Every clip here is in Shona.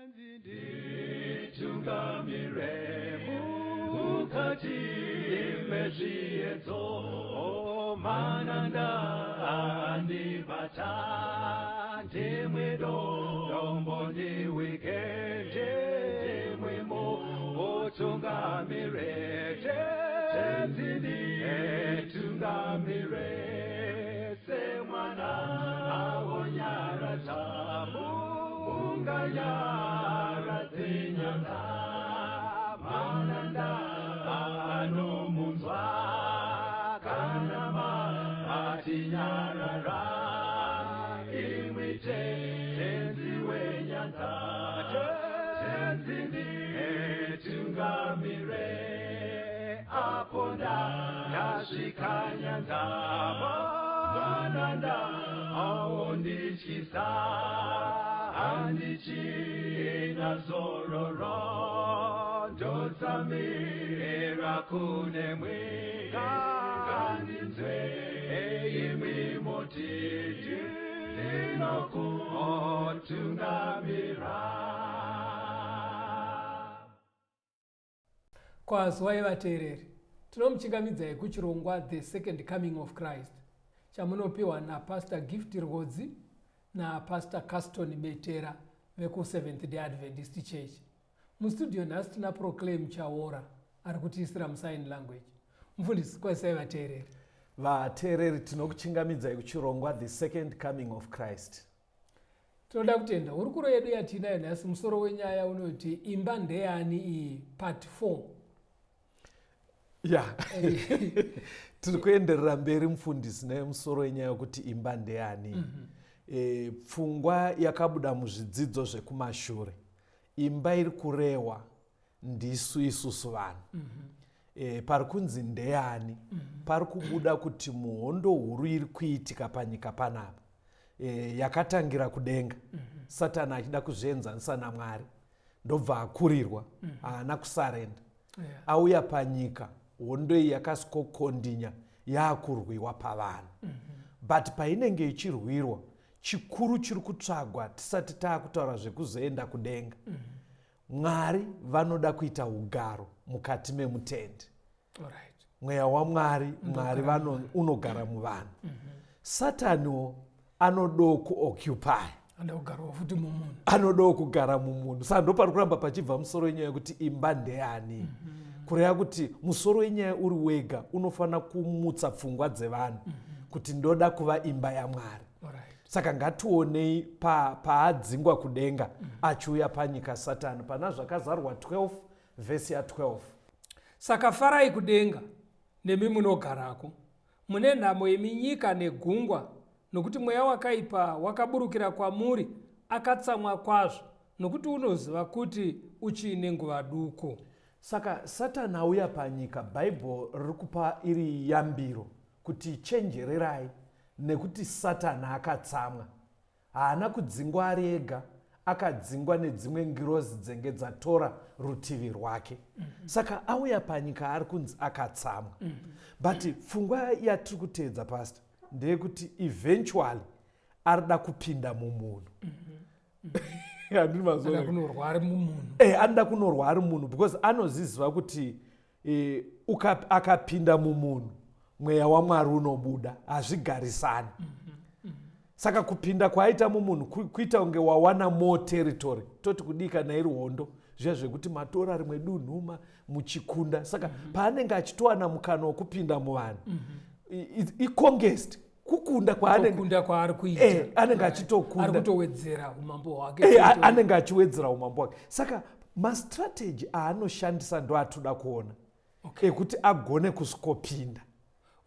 Nditungamire mukati mezviedzo, mananda andibata, ndimwe dombo ndiwike, ndimwe mutungamire, Tenzi nditungamire, semwana awonyaradza munganyaradze nyanga, mananda anomunzwa kana matinyarara, imwi Tenzi wenyanza, Tenzi nditungamire, apo ndasvika nyanza, mananda aondityisa, handichina zororo, ndotsamira kunemwe, ngandinzwe imwi motiti, ndinokutungamira. Kwaziwai vateereri, tinomuchingamidzai kuchirongwa The Second Coming of Christ chamunopiwa naPastor Gift Rwodzi naPastor Caston Betera vekuSeventh Day Adventist Church. Mustudio nhasi tina Proclaim Chaora ari kutiisira musign language. Mufundisi, kwazisai vateereri. Vateereri, tinokuchingamidzai kuchirongwa The Second Coming of Christ. Tinoda kutenda hurukuro yedu yatiinayo nhasi. Musoro wenyaya unoti imba ndeyani iyi, part 4. Ya, tiri kuenderera mberi mufundisi nemusoro wenyaya wekuti imba ndeyani. Pfungwa yakabuda muzvidzidzo zvekumashure, imba iri kurehwa ndisu isusu vanhu. Pari kunzi ndeyani, pari kubuda kuti muhondo huru iri kuitika panyika panapa, yakatangira kudenga, Satani achida kuzvienzanisa naMwari, ndobva akurirwa, haana kusarenda, auya panyika. Hondo iyi yakasikokondinya yaakurwiwa pavanhu. But painenge ichirwirwa, chikuru chiri kutsvagwa, tisati taakutaura zvekuzoenda kudenga, Mwari vanoda kuita ugaro mukati memutendi. Mweya waMwari, Mwari unogara muvanhu. Sataniwo anodawo kuoccupy, anodawo kugara mumunhu. Saka ndo pari kuramba pachibva musoro wenyaya yekuti imba ndeyani. Kureva kuti musoro wenyaya uri wega unofanira kumutsa pfungwa dzevanhu kuti ndoda kuva imba yaMwari. Saka ngationei paadzingwa kudenga achiuya panyika Satani, pana Zvakazarwa 12 vhesi ya12. Saka farai kudenga nemi munogarako. Mune nhamo imi nyika negungwa, nokuti mweya wakaipa wakaburukira kwamuri akatsamwa kwazvo, nokuti unoziva kuti uchiine nguva duku. Saka Satani auya panyika, Bhaibheri riri kupa iri yambiro kuti chenjererai, nekuti Satani akatsamwa. Haana kudzingwa ari ega, akadzingwa nedzimwe ngirozi dzenge dzatora rutivi rwake. Saka auya panyika ari kunzi akatsamwa. But pfungwa yatiri kuteedza, pastor, ndeyekuti eventually arida kupinda mumunhu. Handiri mazuva Anoda kunorwa ari mumunhu. Anoda kunorwa ari munhu, because anoziziva kuti akapinda mumunhu, mweya waMwari unobuda, hazvigarisani. Saka kupinda kwaaita mumunhu kuita kunge wawana more territory. Toti kudii kana iri hondo zviya zvekuti matora rimwe dunhu muchikunda? Saka paanenge achitowana mukana wekupinda muvanhu, iconquest, kukunda kwaanenge kwaari kuita. Anenge achitokunda. Ari kutowedzera umambo hwake. Anenge achiwedzera umambo hwake. Saka mastrategy aanoshandisa ndo atoda kuona ekuti agone kusvikopinda.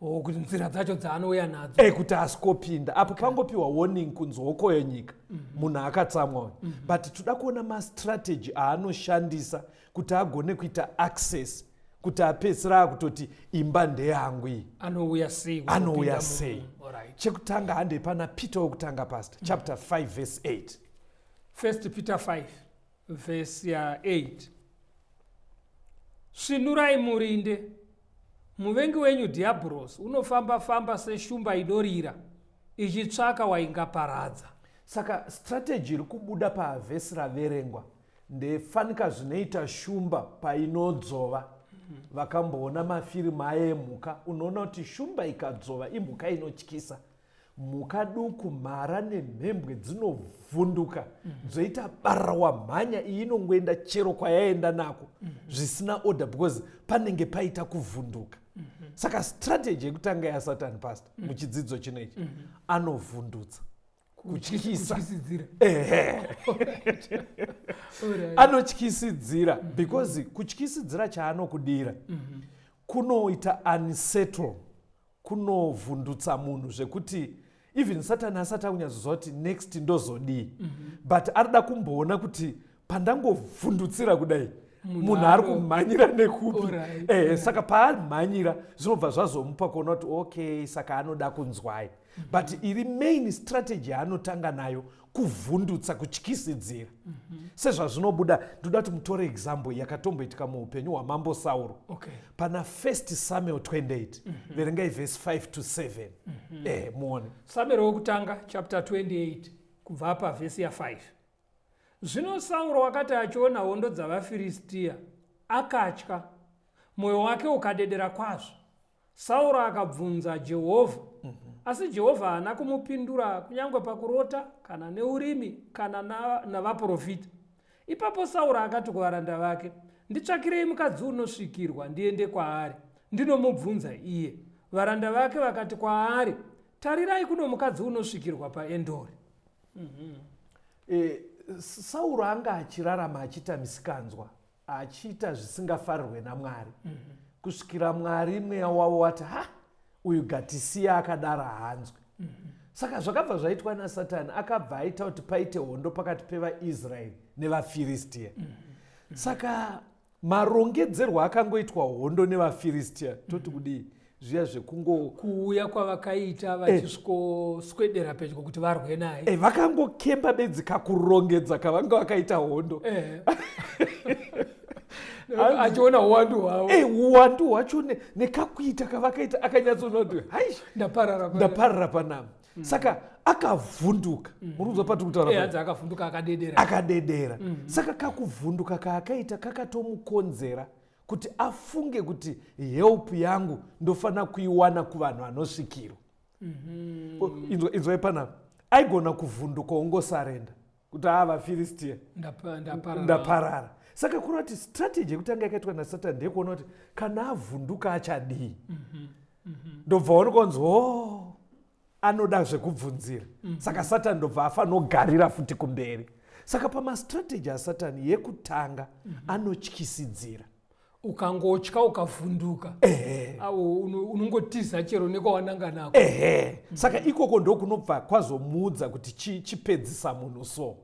Oh, kuti nzira dzacho dzaanouya nadzo. Kuti asvikopinda apo pangopiwa warning kunzi hokoyo nyika, munhu akatsamwa uyu. But toda kuona mastrategy aanoshandisa kuti agone kuita access, kuti apedzisira akutoti imba ndeyangu iyi. Anouya sei? Anouya sei? Chekutanga, handei pana Peter wekutanga, pastor, chapter 5 verse 8. First Peter 5 vhesi ya8: Svinurai murinde, muvengi wenyu Dhiabhorosi unofamba-famba seshumba inorira, ichitsvaka waingaparadza. Saka strategy iri kubuda pavhesi raverengwa. Ndefanika zvinoita shumba painodzvova. Vakamboona mafirimu aye emhuka, unoona kuti shumba ikadzvova imhuka inotyisa. Mhuka duku, mhara nemhembwe dzinovhunduka dzoita barara wamhanya. Iyi inongoenda chero kwayaenda nako zvisina order because panenge paita kuvhunduka. Saka strategy yekutanga yaSatani, pastor, muchidzidzo chino ichi, anovhundutsa, kutyisa. Kutyisidzira. Ehe. Anotyisidzira because kutyisidzira chaanokudira kunoita unsettle, kunovhundutsa munhu zvekuti even Satani asati akunyatsoziva kuti next ndozodii, but arida kumboona kuti pandangovhundutsira kudai, munhu ari kumhanyira nekupi. Saka paamhanyira zvinobva zvazomupa kuona kuti okay, saka anoda kunzwai. But iri main strategy yaanotanga nayo kuvhundutsa, kutyisidzira. Sezvazvinobuda, ndoda kuti mutore example yakatomboitika muupenyu hwamambo Sauro. Pana 1 Samuel 28, verengai vhesi 5 to 7, muone. Samueri wokutanga chapter 28 kubva pavhesi ya5. Zvino Sauro wakati achiona hondo dzavaFiristiya, akatya, mwoyo wake ukadedera kwazvo. Sauro akabvunza Jehovha, asi Jehovha haana kumupindura kunyange pakurota kana neurimi kana navaprofita. Ipapo Sauro akati kuvaranda vake, "Nditsvakirei mukadzi unosvikirwa, ndiende kwaari, ndinomubvunza iye." Varanda vake vakati kwaari, "Tarirai, kuno mukadzi unosvikirwa paEndori." Sauro anga achirarama achiita misikanzwa, achiita zvisingafarirwe naMwari, kusvikira Mwari mweya wavo wati, "Ha, uyu gatisiya akadaro, haanzwi." Saka zvakabva zvaitwa naSatani, akabva aita kuti paite hondo pakati pevaIsraeri nevaFiristiya. Saka marongedzerwo akangoitwa hondo nevaFiristiya, toti kudii, zviya zvekungo Kuuya kwavakaita vachisvikoswedera pedyo kuti varwe naye. Vakangokemba bedzi, kakurongedza kavanga vakaita hondo. Achiona uwandu hwavo. Uwandu hwacho nekakuita kavakaita, akanyatsoona kuti hai, ndaparara. Ndaparara panapa. Saka akavhunduka. Muri kunzwa patiri kutaura? Hanzi akavhunduka, akadedera. Akadedera. Saka kakuvhunduka kaakaita kakatomukonzera kuti afunge kuti help yangu ndofanira kuiwana kuvanhu vanosvikirwa. Inzwai panapa, aigona kuvhunduka ongosarenda kuti aa, vaFiristiya, Ndaparara. Ndaparara. Saka kureva kuti strategy yekutanga yakaitwa naSatani ndeyekuona kuti kana avhunduka achadii. Ndobva waonekwa kunzi o anoda zvekubvunzira. Saka Satani ndobva afanogarira futi kumberi. Saka pamastrategy aSatani, yekutanga anotyisidzira. Ukangotya, ukavhunduka, awo unongotiza chero nekwawananga nako. Ehe, saka ikoko ndokunobva kwazomuudza kuti chipedzisa munhu. So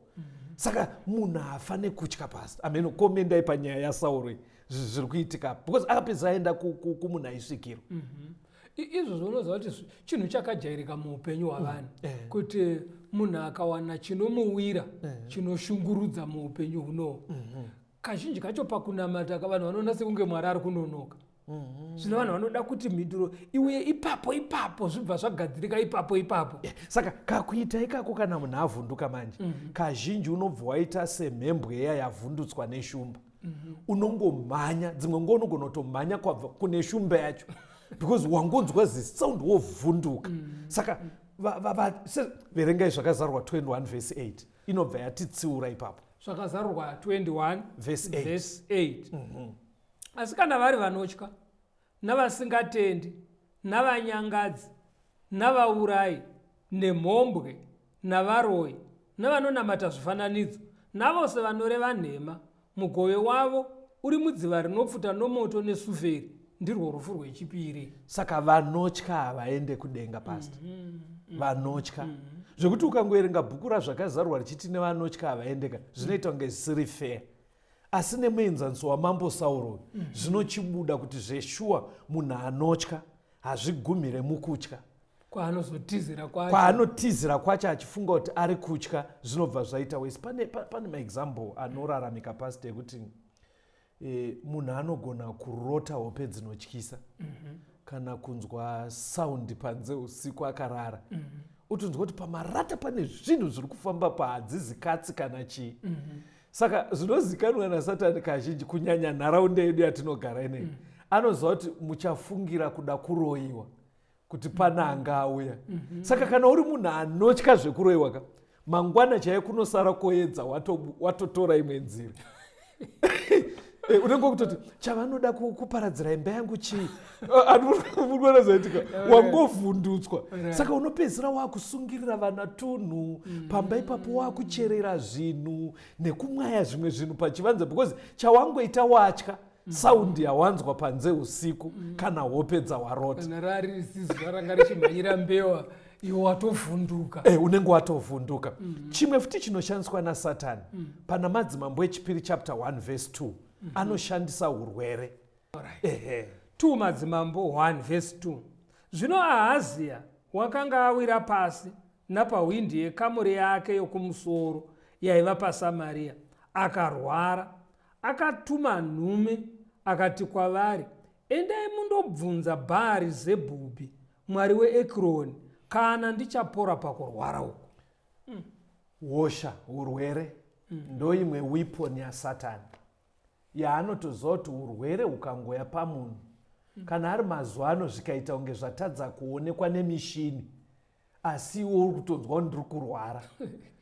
saka munhu haafane kutya, pastor. Ameno, komendai panyaya yaSauro iyi, zviri kuitika, because akapedzisa aenda kumunhu aisvikirwa. Izvozvo unoziva kuti chinhu chakajairika muupenyu hwavanhu, kuti munhu akawana chinomuwira, chinoshungurudza muupenyu hunohu, kazhinji kacho pakunamata vanhu vanoona sekunge Mwari ari kunonoka. Zvino vanhu vanoda kuti mhinduro iuye ipapo ipapo, zvibva zvagadzirika ipapo ipapo. Saka kakuita ikako, kana munhu avhunduka manje, kazhinji unobva waita semhembwe iya yavhundutswa neshumba. Unongomhanya, dzimwe nguva unogona kutomhanya kwabva kune shumba yacho because wangonzwa zisound, wovhunduka. Saka verengai Zvakazarurwa 21 vhesi 8, inobva yatitsiura ipapo. Zvakazarurwa 21 verse 8. Verse 8. Asi kana vari vanotya navasingatendi navanyangadzi navaurayi nemhombwe navaroyi navanonamata zvifananidzo navose vanoreva nhema, mugove wavo uri mudziva rinopfuta nomoto nesuferi, ndirwo rufu rwechipiri. Saka vanotya havaende kudenga, pastor. Vanotya zvekuti ukangoerenga bhuku raZvakazarurwa richiti nevanotya havaendeka, zvinoita kunge zvisiri fair. Asi nemuenzaniso wamambo Sauro zvinochibuda kuti zveshuwa munhu anotya hazvigumire mukutya. Kwaanozotizira kwacho. Kwaanotizira kwacho achifunga kuti ari kutya, zvinobva zvaita wese. Pane maexample anoraramika, pastor, ekuti munhu anogona kurota hope dzinotyisa kana kunzwa sound panze usiku akarara, utonzwa kuti pamarata pane zvinhu zviri kufamba, pahadzizi katsi kana chii. Saka zvinozikanwa naSatani kazhinji, kunyanya nharaunda yedu yatinogara ineyi, anoziva kuti muchafungira kuda kuroyiwa, kuti pana anga auya. Saka kana uri munhu anotya zvekuroyiwa ka, mangwana chaiye kunosara koedza, watotora imwe nzira. Unenge kutoti chavanoda kuparadzira imba yangu chii? Murikuona zvaitika? Wangovhundutswa. Saka unopedzisira wakusungirira vana tunhu pamba ipapo, wakucherera zvinhu nekumwaya zvimwe zvinhu pachivanze, because chawangoita watya saundi yawanzwa panze usiku kana hope dzawarota. Kana rari zuva ranga richimhanyira mbewa, iwe watovhunduka. Unenge watovhunduka. Chimwe futi chinoshandiswa naSatani pana Madzimambo Echipiri chapter 1 verse 2, anoshandisa urwere. Ehe. 2 Madzimambo 1 vhesi 2: Zvino Ahaziya wakanga awira pasi napahwindi yekamuri yake yokumusoro yaiva paSamaria, akarwara. Akatuma nhume akati kwavari, "Endai mundobvunza Bhaari Zebhubhi, mwari weEkironi, kana ndichapora pakurwara uku." Hosha, urwere, ndo imwe weapon yaSatani yaanotoziva kuti urwere hukangoya pamunhu, kana ari mazuva ano zvikaita kunge zvatadza kuonekwa nemishini, asi iwe uri kutonzwa kuti ndiri kurwara,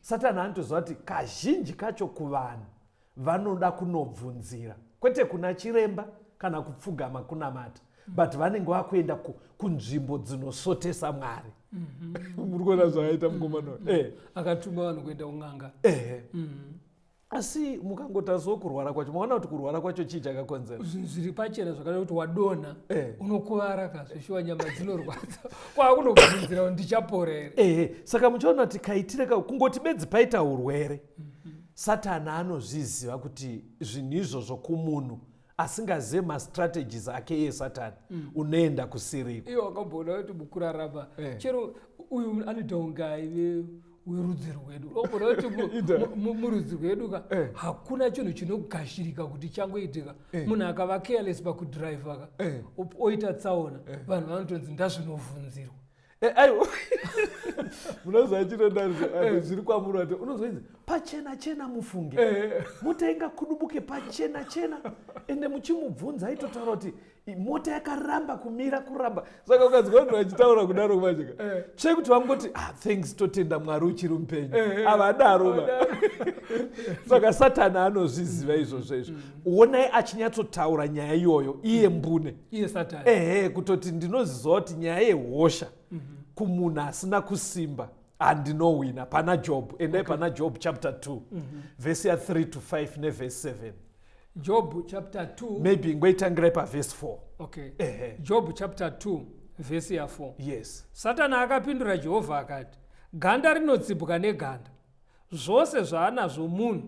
Satani anotoziva kuti kazhinji kacho kuvanhu vanoda kunobvunzira, kwete kuna chiremba kana kupfugama kunamata, but vanenge vakuenda kunzvimbo dzinosotesa Mwari. Muri kuona zvaaita mukomana uyu? Akatuma vanhu kuenda kun'anga. Ehe. Asi mukangotarisawo kurwara kwacho, maona kuti kurwara kwacho chii chakakonzera? Zvinhu zviri pachena zvakada kuti wadonha, unokuvara ka, zveshuwa nyama dzinorwadza, kwakunobvunzira kuti ndichapora here. Ehe. Saka muchiona kuti kaitire ka kungoti bedzi paita urwere, Satani anozviziva kuti zvinhu izvozvo kumunhu asingazive mastrategies ake iye Satani, unoenda kusiriko. Iye wakamboona kuti mukurarama, chero uyu anoita kunge aive werudzi rwedu, unomboona kuti murudzi rwedu ka, hakuna chinhu chinogashirika kuti changoitika. Munhu akava careless pakudhiraivha ka, oita tsaona, vanhu vanotonzi ndazvinovhunzirwa. Aiwa, munoziva chinondari zviri kwamuri ati unonzwa inzi pachena chena, mufunge mota ingakudubuke pachena chena, ende muchimubvunza aitotaura kuti mota yakaramba kumira, kuramba. Saka ukanzwa vanhu vachitaura kudaro manje ka, tsve kuti vangoti, "Ah, thanks, totenda Mwari uchiri mupenyu," havadaro ba. Saka Satani anozviziva izvozvo izvo. Onai achinyatsotaura nyaya iyoyo iye mbune. Iye Satani. Ehe, kutoti ndinoziva kuti nyaya yehosha kumunhu asina kusimba handinowina. Pana Job, endai pana Job chapter 2 vhesi ya3 to 5 nevhesi 7. Job chapter 2. Maybe ngoitangirai pavhesi 4. Okay. Ehe. Job chapter 2 vhesi ya4. Yes. Satani akapindura Jehovha akati, "Ganda rinotsibwa neganda. Zvose zvaanazvo munhu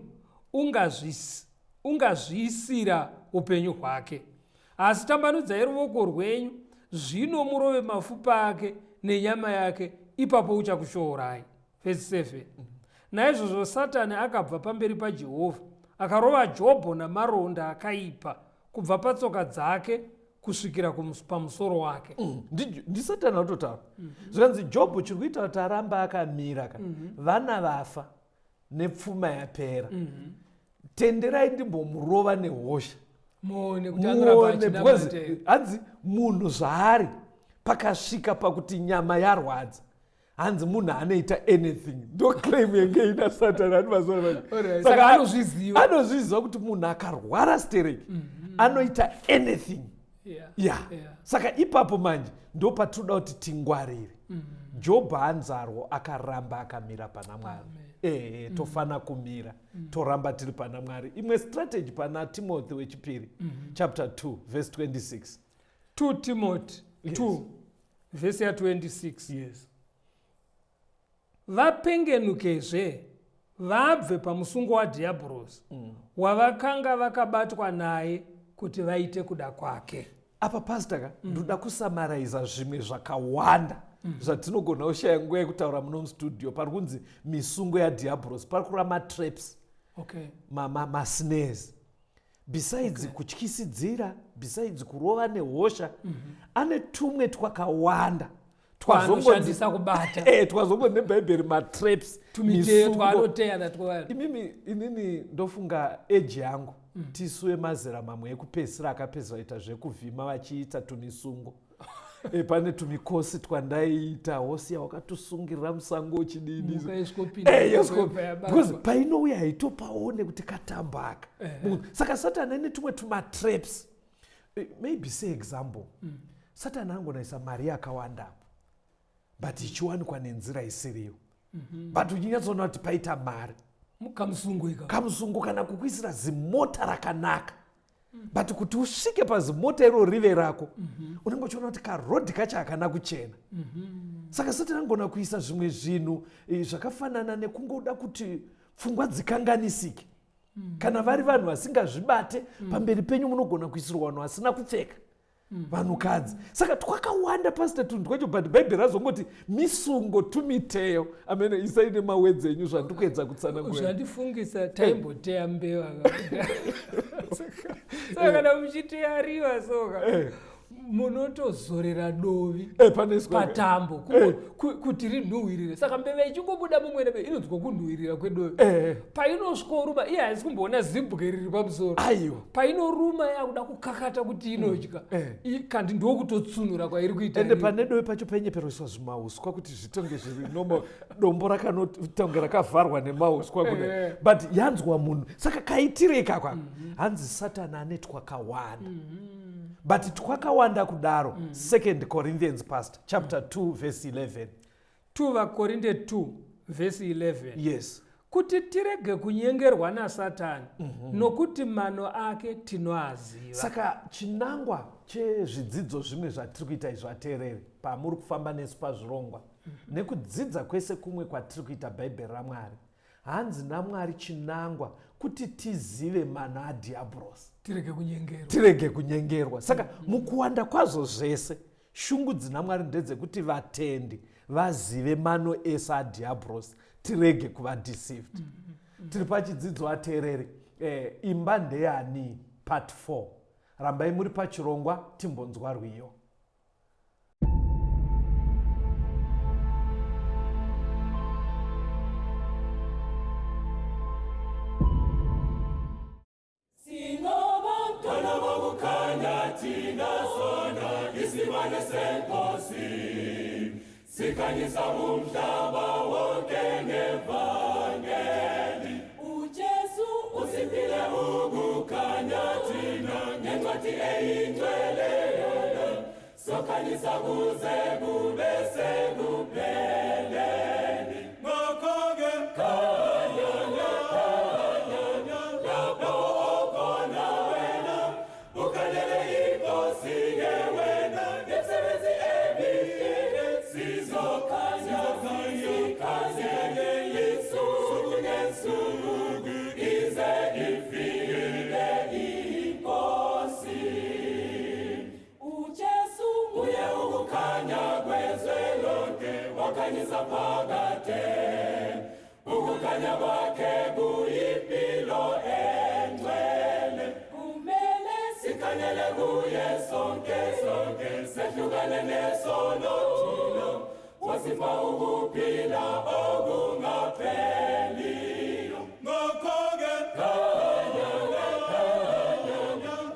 ungazviisira upenyu hwake. Asi tambanudzai ruoko rwenyu zvino murove mafupa ake nenyama yake, ipapo uchakushoorai." Vhesi 7: Naizvozvo Satani akabva pamberi paJehovha, akarova Jobho namaronda akaipa kubva patsoka dzake kusvikira pamusoro wake. NdiSatani atotaura. Zvikanzi Jobho chiri kuita kuti aramba akamira ka, vana vafa nepfuma yapera, tenderai ndimbomurova nehosha. Muone kuti anoramba muone achinamata because here. Hanzi munhu zvaari pakasvika pakuti nyama yarwadza, hanzi munhu anoita anything. Ndo claim yenge ina Satani ani mazuva manje. Saka anozviziva. Anozviziva kuti munhu akarwara stereki anoita anything. Ya. Saka ipapo manje ndo patinoda kuti tingwarire. Jobho hanzarwo akaramba akamira pana Mwari. Ehe, tofana kumira, toramba tiri pana Mwari. Imwe strategy pana Timothy Wechipiri chapter 2 verse 26. 2 Timothy 2 vhesi ya26. Yes. Vapengenukezve vabve pamusungo wadhiabhorosi wavakanga vakabatwa naye kuti vaite kuda kwake. Apa pastor ka, ndoda kusamaraiza zvimwe zvakawanda zvatinogona kushaya nguva yekutaura muno mustudio. Pari kunzi misungo yadhiabhorosi, pari kureva matraps, masnares. Besides kutyisidzira, besides kurova nehosha, ane tumwe twakawanda. Twaanoshandisa kubata. Twazongonzi nebhaibheri matraps, tumiteyo misungo. Twaanoteya natwo. Imimi, inini ndofunga age yangu, tisu emazera mamwe ekupedzisira akapedzisira ita zvekuvhima vachiita tumisungo. Pane tumikosi twandaiita, wosiya wakatusungirira musango uchidini. Mhuka yesvikopinda, Yes, yobva yabatwa. Because painouya haitopaone kuti katambaka. Saka Satani ane tumwe tumatraps. Maybe seexample, Satani angonaisa mari yakawandapo, but ichiwanikwa nenzira isiriyo, but uchinyatsoona kuti paita mari. Kamusungo ika. Kamusungo, kana kukuisira zimota rakanaka, but kuti usvike pazimota iro rive rako, unenge uchiona kuti karodhi kacho hakana kuchena. Saka Satani angona kuisa zvimwe zvinhu zvakafanana nekungoda kuti pfungwa dzikanganisike. Kana vari vanhu vasingazvibate, pamberi penyu munogona kuisirwa vanhu vasina kupfeka, vanhukadzi. Saka twakawanda, pastor, tunhu twacho, but bhaibheri razongoti misungo, tumiteyo. Amene, isai nemawedzi enyu zvandiri kuedza kutsanangura. Zvandifungisa, taimboteya mbeva. Saka kana muchiteya riva soka, munotozorera dovi Paneswa patambo kuti rinhuhwirire. Saka mbeva ichingobuda mumwene, inonzwa kunhuhwirira kwedovi. Painosvikoruma, iye haisi kumboona zimbwe riri pamusoro. Aiwa. Painoruma, yakuda kukakata kuti inodya. Kandi ndokutotsunura kwairi kuita Ende riva. Pane dovi pacho painyeperoiswa zvimauswa kuti zvitonge zviri normal. Dombo rakanotonge rakavharwa nemauswa kudai, but yanzwa munhu. Saka kaitire ikako, hanzi Satani ane twakawanda, but twakawanda kudaro. Second Corinthians, pastor, chapter 2 verse 11. 2 vaKorinde 2 vhesi 11. Yes. Kuti tirege kunyengerwa naSatani, nokuti mano ake tinoaziva. Saka chinangwa chezvidzidzo zvimwe zvatiri kuita izvo, ateereri, pamuri kufamba nesu pazvirongwa nekudzidza kwese kumwe kwatiri kuita bhaibheri raMwari, hanzi naMwari chinangwa kuti tizive mano adhiabhurosi, tirege kunyengerwa. Tirege kunyengerwa. Saka mukuwanda kwazvo zvese, shungu dzina Mwari ndedzekuti vatendi vazive mano ese adhiabhurosi, tirege kuva deceived. Tiri pachidzidzo, ateereri, imba ndeyani, part 4. Rambai muri pachirongwa, timbonzwa rwiyo. Sinabantwana bokukhanya thina, sona isibane senkosi, sikhanyisa umhlaba wonke ngevangeli. UJesu usiphile ukukhanya thina ngencwadi eyingcwele yona, sokhanyisa kuze kube sekupheleni. Ngakho-ke khanya, khanya lapho okhona wena, ukhanyele inkosi-ke wena, ngemisebenzi emihle sizokhanya, sikhanye isuku ngesuku ize ifike inkosi. UJesu uye ukukhanya kwezwe lonke, wakhanyisa phakade, ukukhanya kwakhe kuyimpilo engcwele. Kumele sikhanyele kuye sonke, sonke sehlukane nesono thina, wasipha ukuphila okungapheliyo. Ngakho-ke khanya, khanya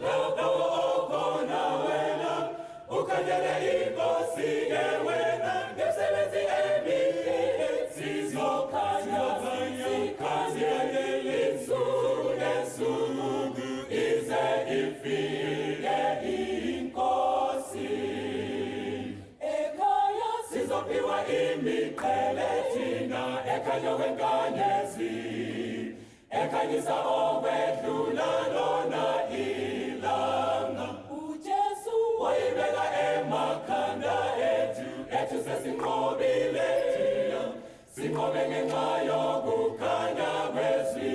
lapho okhona wena, ukhanyele inkosi-ke wena, ngemisebenzi emihle sizokhanya, sikhanye insuku ngesuku ize ifike inkosi. Ekhaya sizophiwa imiqhele thina, ekhanya kwenkanyezi, ekhanyisa okwedlula lona ilanga. UJesu wayibeka emakhanda ethu, ethu sesinqobile thina, sinqobe ngenxa yokukhanya kwezwi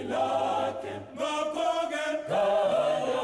lakhe. Ngakho-ke khanya,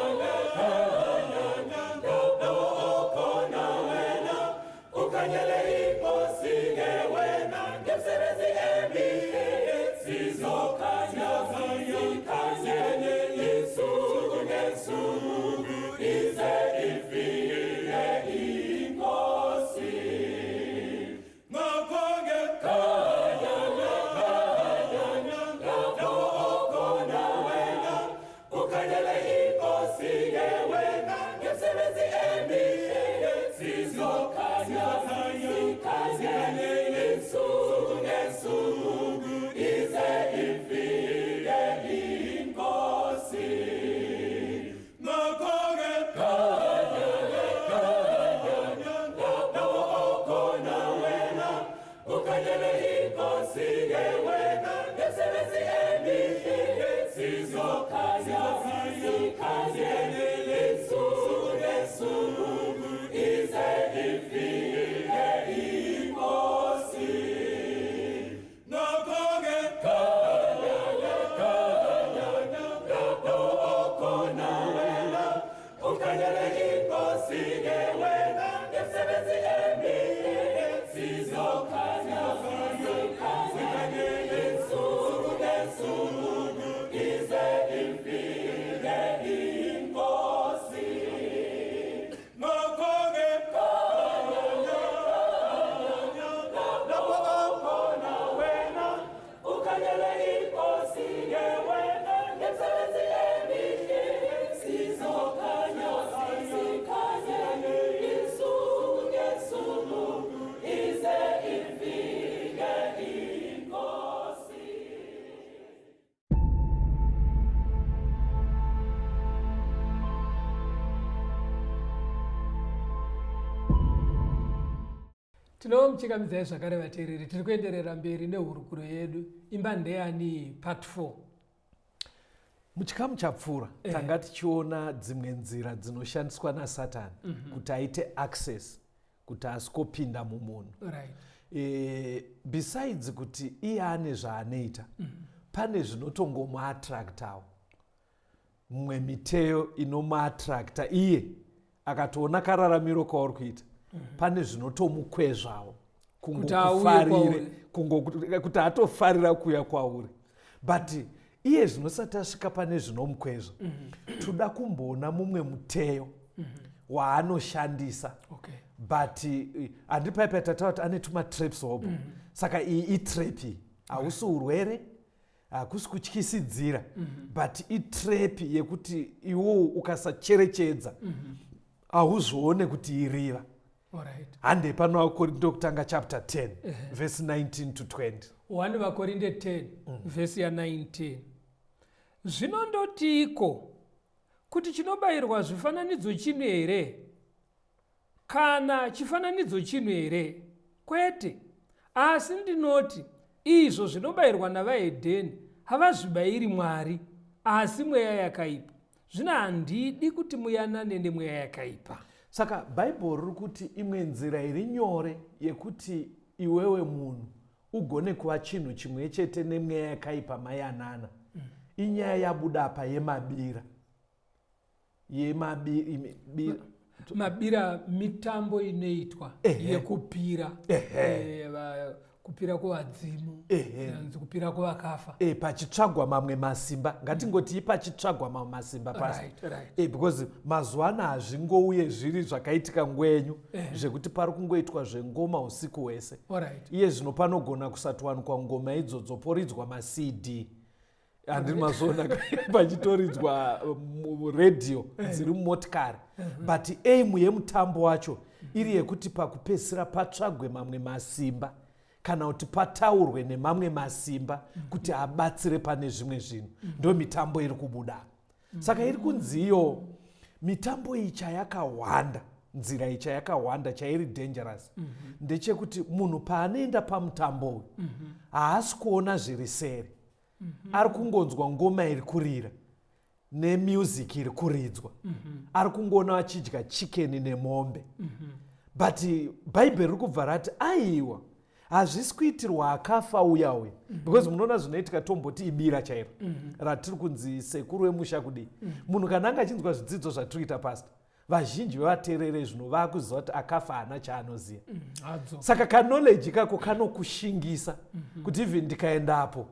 inkosi. Ngakho-ke khanya, khanya, lapho okhona wena, ukhanyele inkosi-ke wena, ngemisebenzi emihle sizokhanya, sikhanye insuku ngesuku, ize ifike inkosi. Ngakho-ke khanya, khanya, lapho okhona wena, ukhanyele inkosi-ke wena, ngemisebenzi emihle sizokhanya, sikhanye insuku ngesuku, ize ifike inkosi. Ngakho-ke khanya, khanya, lapho okhona wena, ukhanyele inkosi-ke wena, ngemisebenzi emihle sizokhanya, sikhanye insuku ngesuku, ize ifike inkosi. Tinomuchingamidzai zvakare vateereri, tiri kuenderera mberi nehurukuro yedu Imba Ndeyani Part 4. Muchikamu chapfuura tanga tichiona dzimwe nzira dzinoshandiswa naSatani kuti aite access, kuti asikopinda mumunhu. Besides kuti iye ane zvaanoita, pane zvinotongomuattractawo, mumwe miteyo inomuattracta iye akatoona kararamiro kauri kuita, pane zvinotomukwezvawo Kuti auye kungokufarire, kwauri. Kuti atofarira kuuya kwauri. But iye zvinosati asvika pane zvinomukwezva, toda kumboona mumwe muteyo waanoshandisa. But handi paipa tataura kuti ane tumatraps hobo. Saka iyi itrap iyi, hausi urwere, hakusi kutyisidzira, but itrap yekuti iwowo ukasacherechedza hauzvione kuti iriva. Hande pano Vakorinde kutanga chapter 10 verse 19 to 20. 1 Vakorinde 10 vhesi ya19. Zvino ndotiko? Kuti chinobayirwa zvifananidzo chinu here? Kana chifananidzo chinu here? Kwete. Asi ndinoti izvo zvinobayirwa navahedheni havazvibayiri Mwari, asi mweya yakaipa. Zvino handidi kuti muyanane nemweya yakaipa. Saka Bhaibheri riri kuti imwe nzira iri nyore yekuti iwewe munhu ugone kuva chinhu chimwe chete nemweya yakaipa mayanana, inyaya yabuda apa yemabira. Mabira mitambo inoitwa yekupira. Kupira kuvadzimu, hanzi kupira kuvakafa. Pachitsvagwa mamwe masimba, ngatingoti pachitsvagwa mamwe masimba pasi. Because mazuva ano hazvingouye zviri zvakaitika ngwenyu zvekuti pari kungoitwa zvengoma usiku hwese. Iye zvino panogona kusatowanikwa ngoma idzodzo, poridzwa maCD, handiri mazoona pachitoridzwa radio dziri mumotikari, but aim yemutambo wacho iri yekuti pakupedzisira patsvagwe mamwe masimba, kana kuti pataurwe nemamwe masimba kuti abatsire pane zvimwe zvinhu. Ndo mitambo iri kubuda. Saka iri kunzi iyo mitambo iyi chayakahwanda, nzira iyi chayakahwanda, chairi dangerous ndechekuti munhu paanoenda pamutambo uyu haasi kuona zviri seri, ari kungonzwa ngoma iri kurira nemusic iri kuridzwa, ari kungoona achidya chicken nemombe. But Bhaibheri riri kubva rati aiwa, hazvisi kuitirwa akafa uya uya, because munoona zvinoitika, tomboti ibira chairo ratiri kunzi sekuru wemusha kudii, munhu kana anga achinzwa zvidzidzo zvatiri kuita, pasta, vazhinji vevateerere zvino vakuziva kuti akafa haana chaanoziva. Hadzo. Saka kaknowledge kako kanokushingisa kuti even ndikaendapo,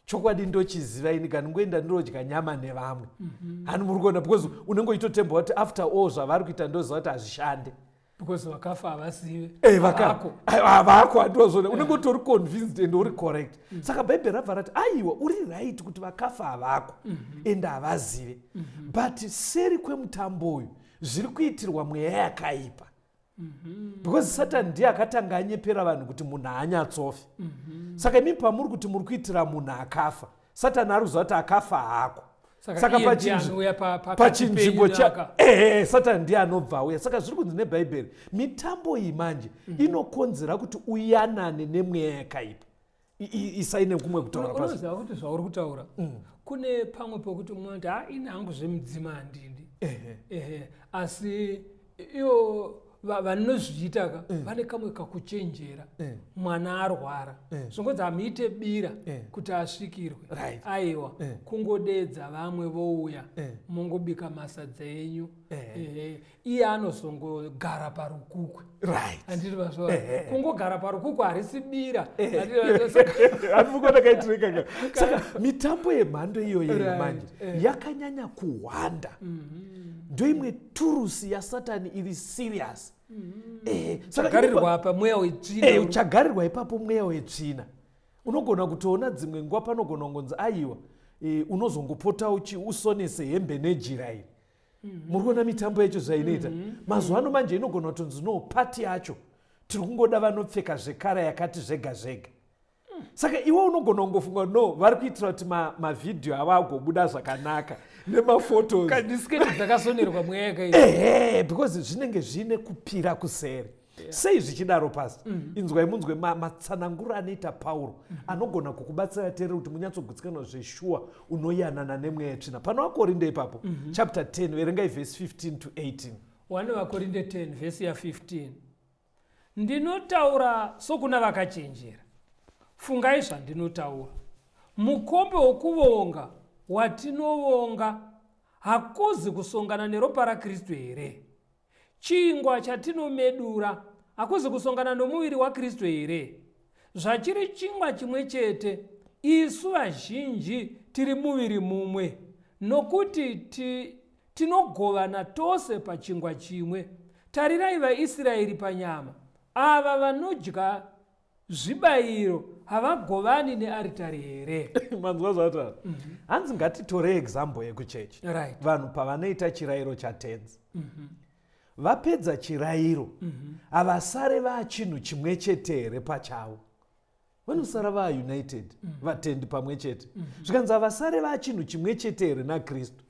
chokwadi ndochiziva ini, kandingoenda ndinodya nyama nevamwe. Hani muri kuona? Because unenge uchitotemba kuti after all zvavari kuita ndoziva kuti hazvishande. Because vakafa havazive. Havako. Havako, handozvona. Unenge utori convinced and uri correct. Saka Bhaibheri rabva rati aiwa, uri right kuti vakafa havako ende havazive, but seri kwemutambo uyu zviri kuitirwa mweya yakaipa, because Satani ndiye akatanga anyepera vanhu kuti munhu haanyatsofi. Saka imi pamuri kuti muri kuitira munhu akafa, Satani ari kuziva kuti akafa hako. Saka pachinzvimbo cha ehe satani ndiye anobva auya. Saka zviri kunzi nebhaibheri mitambo iyi manje inokonzera kuti uyanane nemweya yakaipa. Isai nekumwe kutaura. Unoziva kuti zvauri kutaura kune pamwe pekuti mumwe kuti ha ini hangu zvemudzima handidi, ehe, asi ivo vanozviita ka vane kamwe kakuchenjera. Mwana arwara, zvingonzi hamuite bira kuti asvikirwe. Aiwa, kungodedza vamwe vouya, mongobika masadza enyu. Ehe, iye anozongogara parukukwe. Handiti mazvoa? Kungogara parukukwe harisi bira. Handifungona kaitireka. Saka mitambo yemhando iyoyo manje yakanyanya kuhwanda. Ndoimwe turusi yasatani iri serious. Saka Chagarirwa apa mweya wetsvina. Uchagarirwa ipapo mweya wetsvina. Unogona kutoona dzimwe nguva panogona kungonzi aiwa, unozongopota uchi usonese hembe nejira iri. Muri kuona mitambo yacho zvainoita mazuva ano manje? Inogona kutonzi no, party yacho tiri kungoda vanopfeka zvekara yakati zvega zvega. Saka iwe unogona kungofunga, no, vari kuitira kuti mavhidhiyo avo agobuda zvakanaka nemaphotos. Kadisiketi dzakasonerwa mweya yakaipa. Ehe, because zvinenge zviine kupira kuseri. Sei zvichidaro pasi? Inzwai munzwe matsananguro anoita Pauro anogona kukubatsira teereri kuti munyatsogutsikana zveshuwa unoyanana nemweya yetsvina. Pano vaKorinde ipapo, chapter 10, verengai vhesi 15 to 18. 1 vaKorinde 10 vhesi ya15: Ndinotaura sokuna vakachenjera, fungai zvandinotaura. Mukombe wokuvonga watinovonga hakuzi kusongana neropa raKristu here? Chingwa chatinomedura hakuzi kusongana nomuviri waKristu here? Zvachiri chingwa chimwe chete, isu vazhinji tiri muviri mumwe, nokuti tinogovana tose pachingwa chimwe. Tarirai vaIsraeri panyama: ava vanodya zvibayiro havagovani nearitari here? Manzwa zvataura? Hanzi ngatitore example yekuchechi. Vanhu pavanoita chirayiro chaTenzi, vapedza chirayiro, havasare vaachinhu chimwe chete here pachavo? Vanosara vaunited, vatendi pamwe chete. Zvikanzi havasare vaachinhu chimwe chete here naKristu?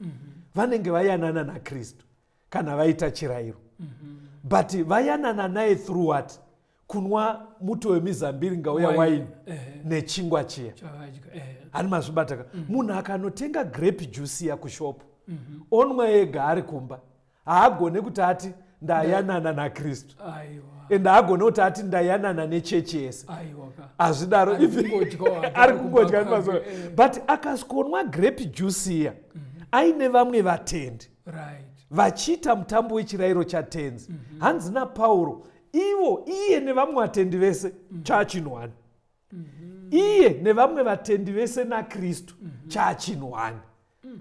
Vanenge vayanana naKristu kana vaita chirayiro, but vayanana naye through what? Kunwa muto wemizambiringa uya, waini nechingwa chiya. Chavadya. Hani mazvibata ka? Munhu akanotenga grape juice iya kushopu, onwa ega ari kumba, haagone kuti ati ndayanana naKristu. Aiwa. Ende haagone kuti ati ndayanana nechechi yese. Aiwa ka. Hazvidaro. Ari kungodya hake. Ari kungodya. Kumba mazuva. kwake. But akasvikonwa grape juice iya aine vamwe vatendi vachiita mutambo wechirayiro chaTenzi, hanzi naPauro ivo iye nevamwe vatendi vese chaachinhu one. Iye nevamwe vatendi vese naKristu chaachinhu one.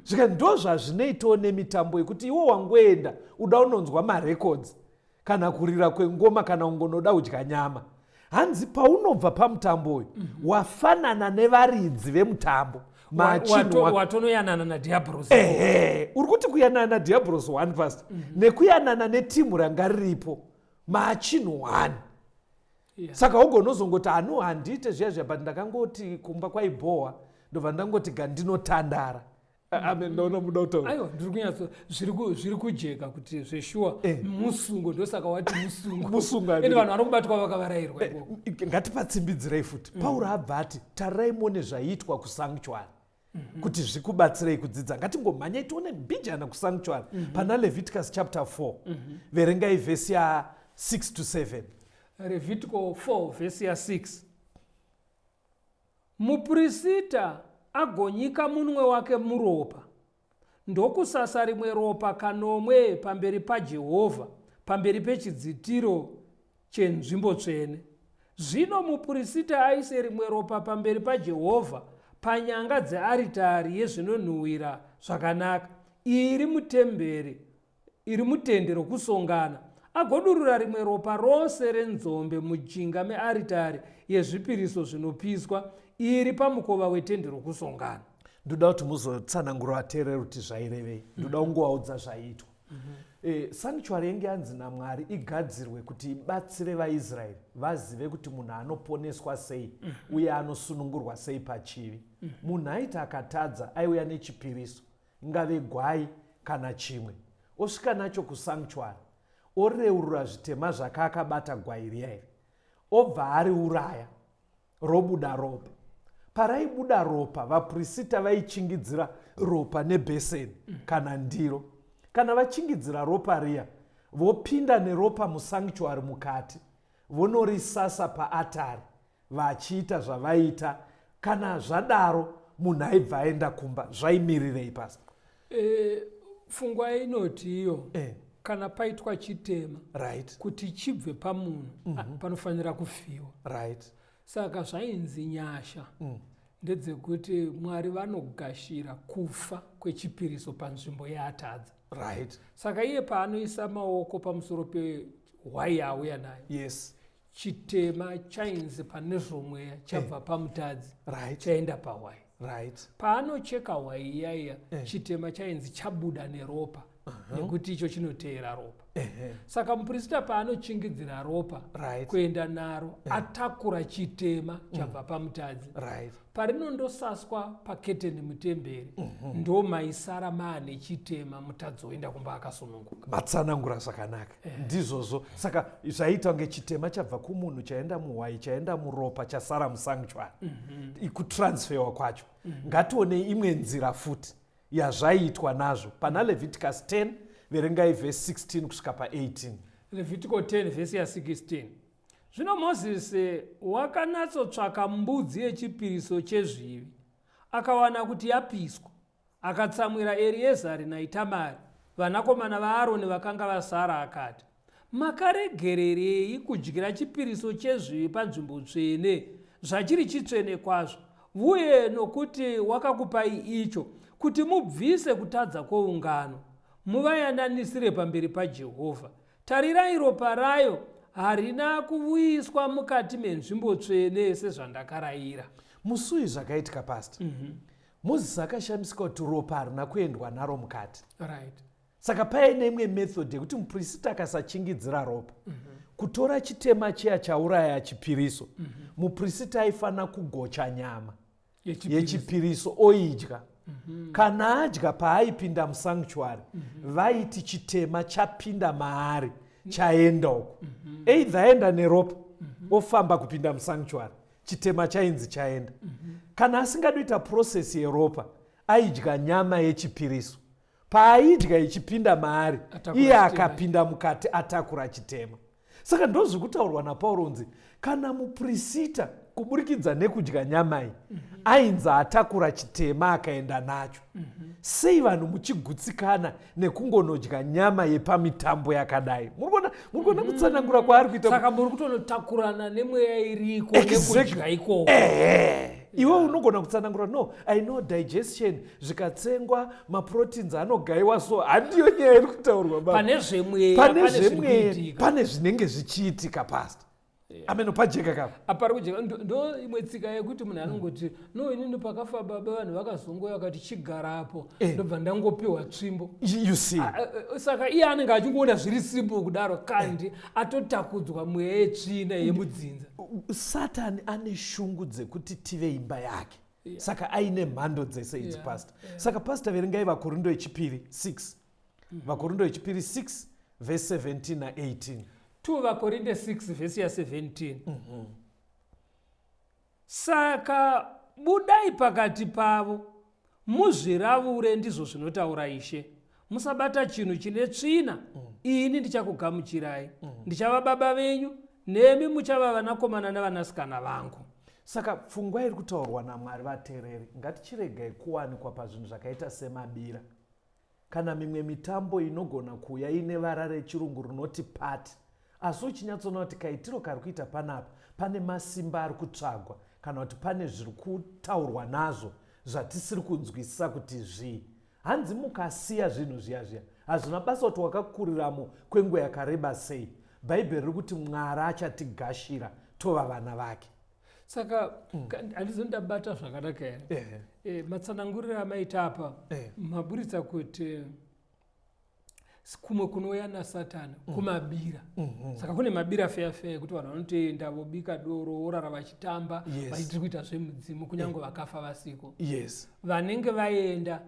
Zvika ndo zvazvinoitawo nemitambo yekuti iwo wangoenda uda unonzwa marecords kana kurira kwengoma kana ungonoda kudya nyama. Hanzi paunobva pamutambo uyu, wafanana nevaridzi vemutambo. Machinhu Watonoyanana nadhiabhorosi. Ehe, uri kuti kuyanana nadhiabhorosi one past nekuyanana netimu ranga riripo maachinhu one. Saka ugonozongoti hanu handiite zviya zviya, but ndakangoti kumba kwaibhohwa, ndobva ndangoti gandinotandara. Amen. Ndaona muda kutaura. Aiwa, ndiri kunyatso zviri kujeka kuti zveshuwa musungo. Ndosaka wati musungo. Musungo, ende vanhu vanokubatwa vakavarairwa ikoko. Ngatipatsimbidzirei futi. Pauro abva ati tarirai muone zvaiitwa kusanctuary kuti zvikubatsirei kudzidza. Ngatingomhanyai tione mbijana kusanctuary pana Leviticus chapter 4. Verengai vhesi ya6 to 7. Levitico 4 vhesi ya6: Mupurisita agonyika munwe wake muropa, ndokusasa rimwe ropa kanomwe pamberi paJehovha pamberi pechidzitiro chenzvimbo tsvene. Zvino mupurisita aise rimwe ropa pamberi paJehovha panyanga dzearitari yezvinonhuhwira zvakanaka iri mutemberi, iri mutende rokusongana, agodurura rimwe ropa rose renzombe mujinga mearitari yezvipiriso zvinopiswa iri pamukova wetende rokusongana. Ndoda kuti muzotsanangura vateereri kuti zvairevei. Ndoda kungovaudza zvaiitwa. Sanctuary yenge yanzi naMwari igadzirwe kuti ibatsire vaIsraeri vazive kuti munhu anoponeswa sei uye anosunungurwa sei pachivi. Munhu aiti akatadza, aiuya nechipiriso. Ingave gwai kana chimwe. Osvika nacho kusanctuary. Oreurura zvitema zvake akabata gwai riya iri. Obva ariuraya. Robuda ropa. Paraibuda ropa, vaprisita vaichingidzira ropa nebheseni kana ndiro. Kana vachingidzira ropa riya, vopinda neropa musanctuary mukati, vonorisasa paatari vachiita zvavaiita. Kana zvadaro, munhu aibva aenda kumba. Zvaimirirei, Pastor? E, pfungwa inoti iyo e, kana paitwa chitema, kuti chibve pamunhu, panofanira kufiwa. Saka zvainzi nyasha ndedzekuti Mwari vanogashira kufa kwechipiriso panzvimbo yaatadza. Saka iye paanoisa maoko pamusoro pehwai yaauya nayo, chitema chainzi pane zvomweya chabva pamutadzi, chaenda pahwai. Paanocheka hwai iyaiya, chitema chainzi chabuda neropa, nekuti icho chinoteera ropa. Saka muprista paanochingidzira ropa kuenda naro, atakura chitema chabva pamutadzi. Parinondosaswa paketeni mutemberi, ndo maisara maane chitema, mutadzi oenda kumba akasununguka. Matsanangura zvakanaka. Ndizvozvo. Saka zvaita kunge chitema chabva kumunhu, chaenda muhwai, chaenda muropa, chasara musanctuary. Kutransferwa kwacho. Ngationei imwe nzira futi yazvaiitwa nazvo pana Leviticus 10. Verengai vhesi 16 kusvika pa18. Levitico 10 vhesi ya16. Zvino Mozisi wakanatsotsvaka mbudzi yechipiriso chezvivi, akawana kuti yapiswa. Akatsamwira Eriezari naItamari, vanakomana vaAroni vakanga vasara, akati, "Makaregererei kudyira chipiriso chezvivi panzvimbo tsvene, zvachiri chitsvene kwazvo, uye nokuti wakakupai icho kuti mubvise kutadza kwoungano, muvayananisire pamberi paJehovha? Tarirai, ropa rayo harina kuuyiswa mukati menzvimbo tsvene sezvandakarayira." Musi zvakaitika, Pastor, Mozisi akashamisika kuti ropa harina kuendwa naro mukati. Saka paine imwe method yekuti muprista akasachingidzira ropa, kutora chitema chiya chauraya chipiriso, muprista aifanira kugocha nyama yechipiriso oidya. Kana adya, paaipinda musanctuary, vaiti chitema chapinda maari, chaenda uko. Either aenda neropa, ofamba kupinda musanctuary, chitema chainzi chaenda. Kana asingadi kuita process yeropa, aidya nyama yechipiriso. Paaidya ichipinda maari, Atakura iye chitema. Akapinda mukati atakura chitema. Saka ndozviri kutaurwa naPauro kunzi kana muprisita kuburikidza nekudya nyama iyi ainzi atakura chitema akaenda nacho, sei vanhu muchigutsikana nekungonodya nyama yepamitambo yakadai? Muri kuona kutsanangura kwaari kuita? Saka muri kutonotakurana nemweya iriko nekudya ikoko. Ehe, iwe unogona kutsanangura, "No, I know digestion, zvikatsengwa maproteins anogayiwa." So handiyo nyaya iri kutaurwa baba. Pane zvemweya. Pane pane zviri zvemweya, kuitika. Pane zvinenge zvichiitika, Pastor. Ameno pajeka kapa? Apari kujeka. Ndo imwe tsika yekuti munhu anongoti, "No, inini pakafa baba vanhu vakazongoya vakati chigarapo, ndobva ndangopiwa tsvimbo." You see? Saka iye anenge achingoona zviri simple kudaro, kandi atotakudzwa mweya yetsvina yemudzinza. Satani ane shungu dzekuti tive imba yake, saka aine mhando dzese idzi, Pastor. Saka Pastor, verengai Vakorindo yechipiri 6, Vakorindo yechipiri 6 vhesi 17 na18. 2 Vakorinde 6 vhesi ya17. "Saka budai pakati pavo, muzviravure, ndizvo zvinotaura Ishe. Musabata chinhu chine tsvina, ini ndichakugamuchirai. Ndichava baba venyu, nemi muchava vanakomana navanasikana vangu." Saka pfungwa iri kutaurwa naMwari, vateereri, ngatichiregai kuwanikwa pazvinhu zvakaita semabira kana mimwe mitambo inogona kuuya ine vara rechirungu rinoti party, asi uchinyatsoona kuti kaitiro kari kuita panapa pane masimba ari kutsvagwa, kana kuti pane zviri kutaurwa nazvo zvatisiri kunzwisisa kuti zvii. Hanzi mukasiya zvinhu zviya zviya, hazvina basa kuti wakakuriramo kwenguva yakareba sei, Bhaibheri riri kuti Mwari achatigashira tova vana vake. Saka handizo ndabata zvakanaka here? Ehe. E, matsananguriro amaita apa, maburitsa kuti Kumwe kunouya nasatani kumabira. Saka kune mabira feya feya ekuti vanhu vanotoenda vobika doro, vorara vachitamba, vachitiri kuita zvemudzimu kunyange vakafa vasiko. Vanenge vaenda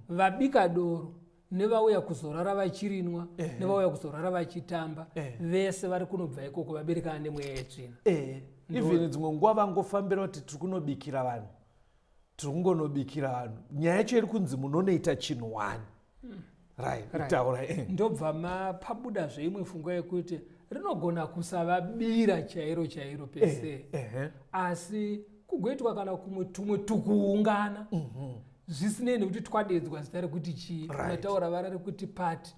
vabika doro nevauya kuzorara vachirinwa, nevauya kuzorara vachitamba, vese vari kunobva ikoko vaberekana nemweya yetsvina. Even dzimwe nguva vangofambira kuti tiri kunobikira vanhu, tiri kungonobikira vanhu, nyaya yacho iri kunzi munonoita chinhu one. Right, taura. Ndobva mapabuda zveimwe pfungwa yekuti rinogona kusavabira chairo chairo pese, asi kugoitwa kana kumwe tumwe tukuungana, zvisinei nekuti twadedzwa zita rekuti chii. Mataura vara rekuti party.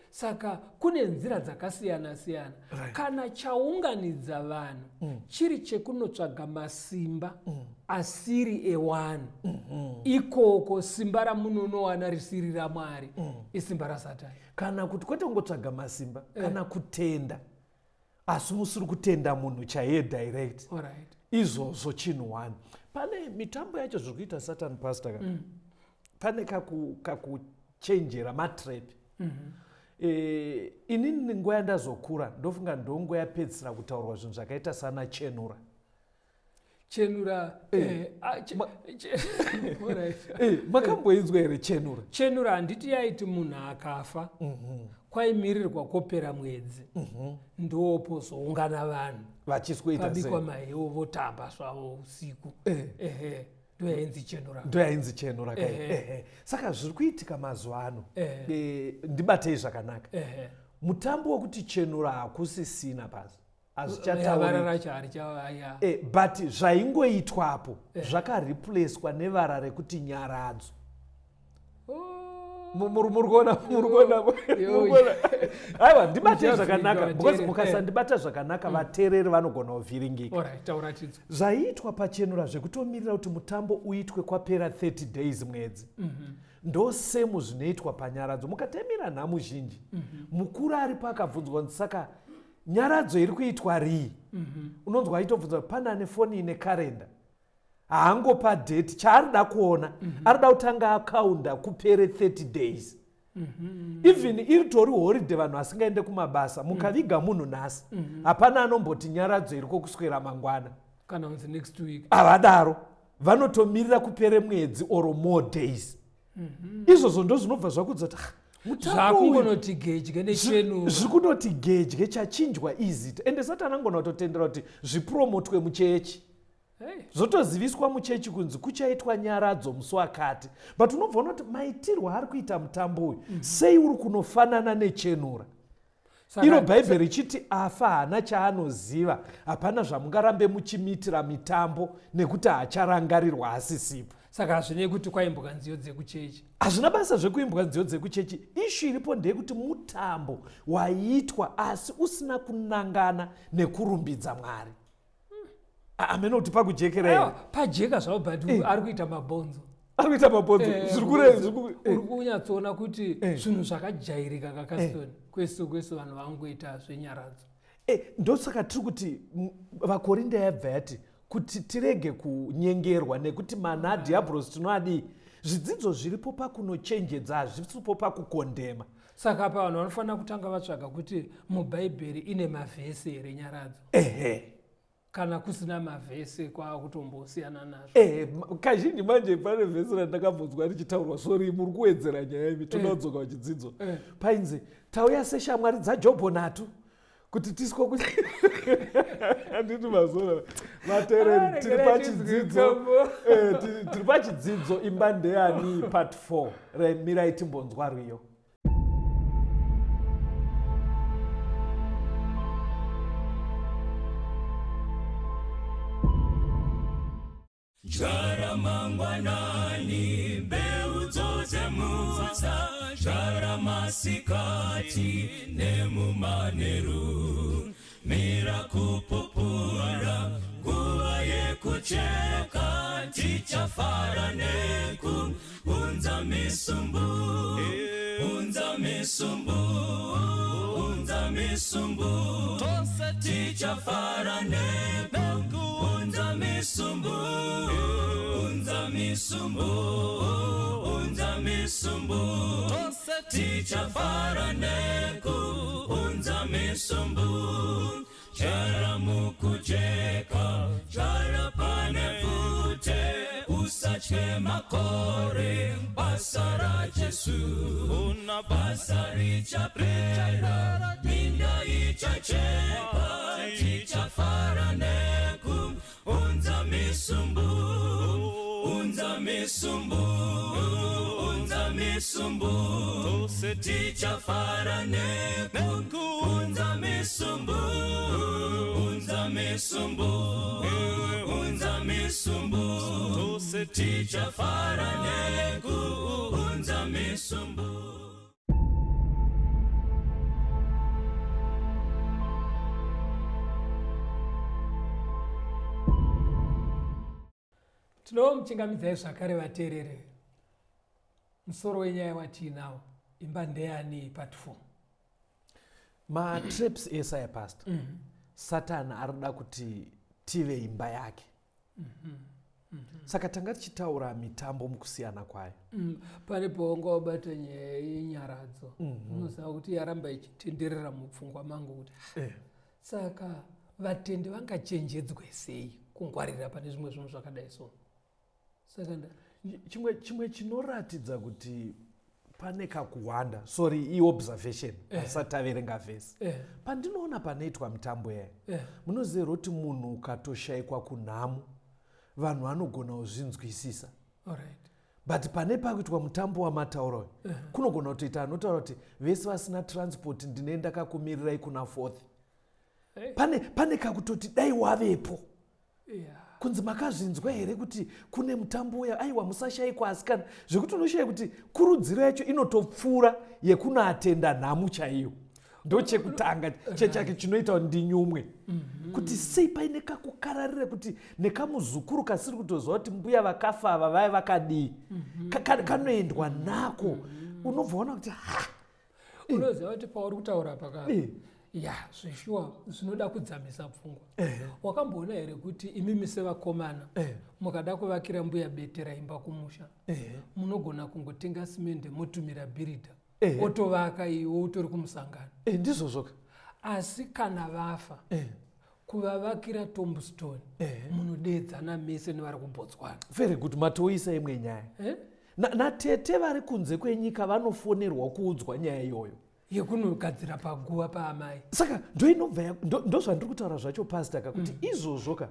Saka kune nzira dzakasiyana siyana. Kana chaunganidza vanhu chiri chekunotsvaga masimba asiri ewanhu, ikoko simba ramunonowana risiri raMwari, isimba raSatani. Kana kuti kwete kungotsvaga masimba, kana kutenda asi musiri kutenda munhu chaiye direct. Izvozvo chinhu one. Pane mitambo yacho zviri kuita Satan, pastor, ka pane kakuchenjera matrap. Inini nguva yandazokura, ndofunga ndonguva yapedzisira kutaurwa zvinhu zvakaita sana chenura. Chenura. Alright. Makamboinzwa here chenura? Chenura handiti yaiti munhu akafa, kwaimirirwa kwopera mwedzi, ndopozoungana vanhu, vachisweta, pabikwa mahewo, votamba zvavo usiku. Ehe, ndoyainzi chenura. Ndoyainzi chenura kai. Ehe. Saka zviri kuitika mazuva ano, ndibatei zvakanaka, mutambo wekuti chenura hakusisina pasi. Vara Hazvichatauriki. Racho harichaya. But zvaingoitwapo zvakareplacwa nevara rekuti nyaradzo. Muri kuona, muri kuona, muri kuona? Aiwa, ndibatei Muchavhiringa zvakanaka because vateereri. mukasandibata zvakanaka vateereri vanogona kuvhiringika. Alright, tauratidzwa. Zvaiitwa pachenura zvekutomirira kuti mutambo uitwe kwapera 30 days mwedzi, ndo semu zvinoitwa panyaradzo. Mukatemera nhamu zhinji, mukuru aripo akabvunzwa kunzi saka nyaradzo iri kuitwa rii, unonzwa aitobvunza pane ane foni ine karenda. Haangopa date. Chaarida kuona, arida kutanga akaunda kupere 30 days. Even iri tori holiday, vanhu vasingaende kumabasa, mukaviga munhu nhasi, hapana anomboti nyaradzo iri kwokuswera mangwana kana kunzi next week. Havadaro, vanotomirira kupere mwedzi or more days. Izvozvo ndo zvinobva zvakudza kuti, "Ah, mutambo uyu Zvakungonoti gedye nechenura. Zviri kunoti gedye, chachinjwa izita." Ende Satani angona kutotendera kuti zvipromotwe muchechi, zvotoziviswa muchechi kunzi kuchaitwa nyaradzo musi wakati, but unobva unoti maitirwo ari kuita mutambo uyu, sei uri kunofanana nechenura? Iro Bhaibheri richiti afa haana chaanoziva, hapana zvamungarambe muchimuitira mitambo nekuti haacharangarirwa, asisipo. Saka hazvinei kuti kwaimbwa nziyo dzekuchechi? Hazvina basa zvekuimbwa nziyo dzekuchechi. Issue iripo ndeyekuti mutambo waiitwa asi usina kunangana nekurumbidza Mwari. Amene kuti pakujekera here? Aiwa, pajeka zvavo, but ari kuita mabhonzo. Ari kuita mabhonzo. Zviri kure, zviri Uri kunyatsoona kuti zvinhu zvakajairika kakasitoni kwese kwese, vanhu vangoita zvenyaradzo. Ndosaka tiri kuti vaKorinda yabva yati kuti tirege kunyengerwa nekuti mana adhiabhurosi tinoadii. Zvidzidzo zviripo pakunochenjedza, hazvisipo pakukondema. Saka apa vanhu vanofanira kutanga vatsvaga kuti muBhaibheri ine mavhesi here nyaradzo. Kana kusina mavhesi, kwakutombosiyana nazvo. Ehe, kazhinji manje pane vhesi randakambonzwa richitaurwa. Sorry, muri kuwedzera nyaya imi, toda kudzoka kuchidzidzo. Painzi tauya seshamwari dzaJobho natu kuti tiswe ku handiti mazora vateereri. Ah, Tiri regerai pachidzidzo tinzwe. Tiri pachidzidzo imba ndeyani, part 4. Remirai timbonzwa rwiyo. Dyara mangwanani mbeu dzozemutsa, dyara masikati nemumanheru, mira kupupura nguva yekucheka, tichafara neku unza misumbu, unza misumbu, unza misumbu tose, tichafara neku unza misumbu, unza misumbu, unza misumbu tose. Tichafara nekuunza misumbu. Chara mukujeka, chara pane vute, usatye makore, basa raJesu. Una basa richapera, minda ichachekwa, tichafara nekuunza misumbu, unza misumbu, unza misumbu, tichafara nekuunza misumbu, unza misumbu, unza misumbu, tichafara nekuunza misumbu. Tinomuchingamidzai zvakare vateereri. Musoro wenyaya watiinawo imba ndeyani part 4. Matraps ese aya pastor, Satani ari kuda kuti tive imba yake. Saka tanga tichitaura mitambo mukusiyana kwayo. Pane pawanga wabata nyaya yenyaradzo. Unoziva kuti yaramba ichitenderera mupfungwa mangu kuti saka vatendi vangachenjedzwe sei kungwarira pane zvimwe zvinhu zvakadai so. Saka Chimwe chinoratidza kuti pane kakuwanda, sorry, iobservation, asati taverenga vhesi. Pandinoona panoitwa mitambo yayo, munoziva here kuti munhu ukatoshayikwa kunhamu, vanhu vanogona kuzvinzwisisa. But pane pakuitwa mutambo wamataura uyu, kunogona kutoita anotaura kuti vese vasina transport ndine ndakakumirirai kuna fourth. Pane kakutoti dai wavepo. Kunzi makazvinzwa here kuti kune mutambo uya, aiwa musashayikwa asikana, zvekuti unoshaya kuti kurudziro yacho inotopfuura yekunoatenda nhamu chaiyo. Ndochekutanga chechake chinoita kuti ndinyumwe. Kuti sei paine kakukararira kuti nekamuzukuru kasiri kutoziva kuti mbuya vakafa ava vaya vakadii. Kanoendwa nako. Unobva waona kuti ha. Unoziva kuti pauri kutaura paka ya zveshuwa zvinoda kudzamisa pfungwa. Wakamboona here kuti imimi sevakomana mukada kuvakira mbuya Betera imba kumusha, munogona kungotenga simende motumira bhiridha, otovaka iwe utori kumusangano. Ndizvozvo ka. Asi kana vafa, kuvavakira tombstone, munodeedzana mese nevari kuBotswana. Very good, matoisa imwe nyaya. Natete vari kunze kwenyika vanofonerwa kuudzwa nyaya iyoyo yekunogadzira paguva paamai. Saka ndozvandiri kutaura zvacho pastor ka, kuti izvozvo ka,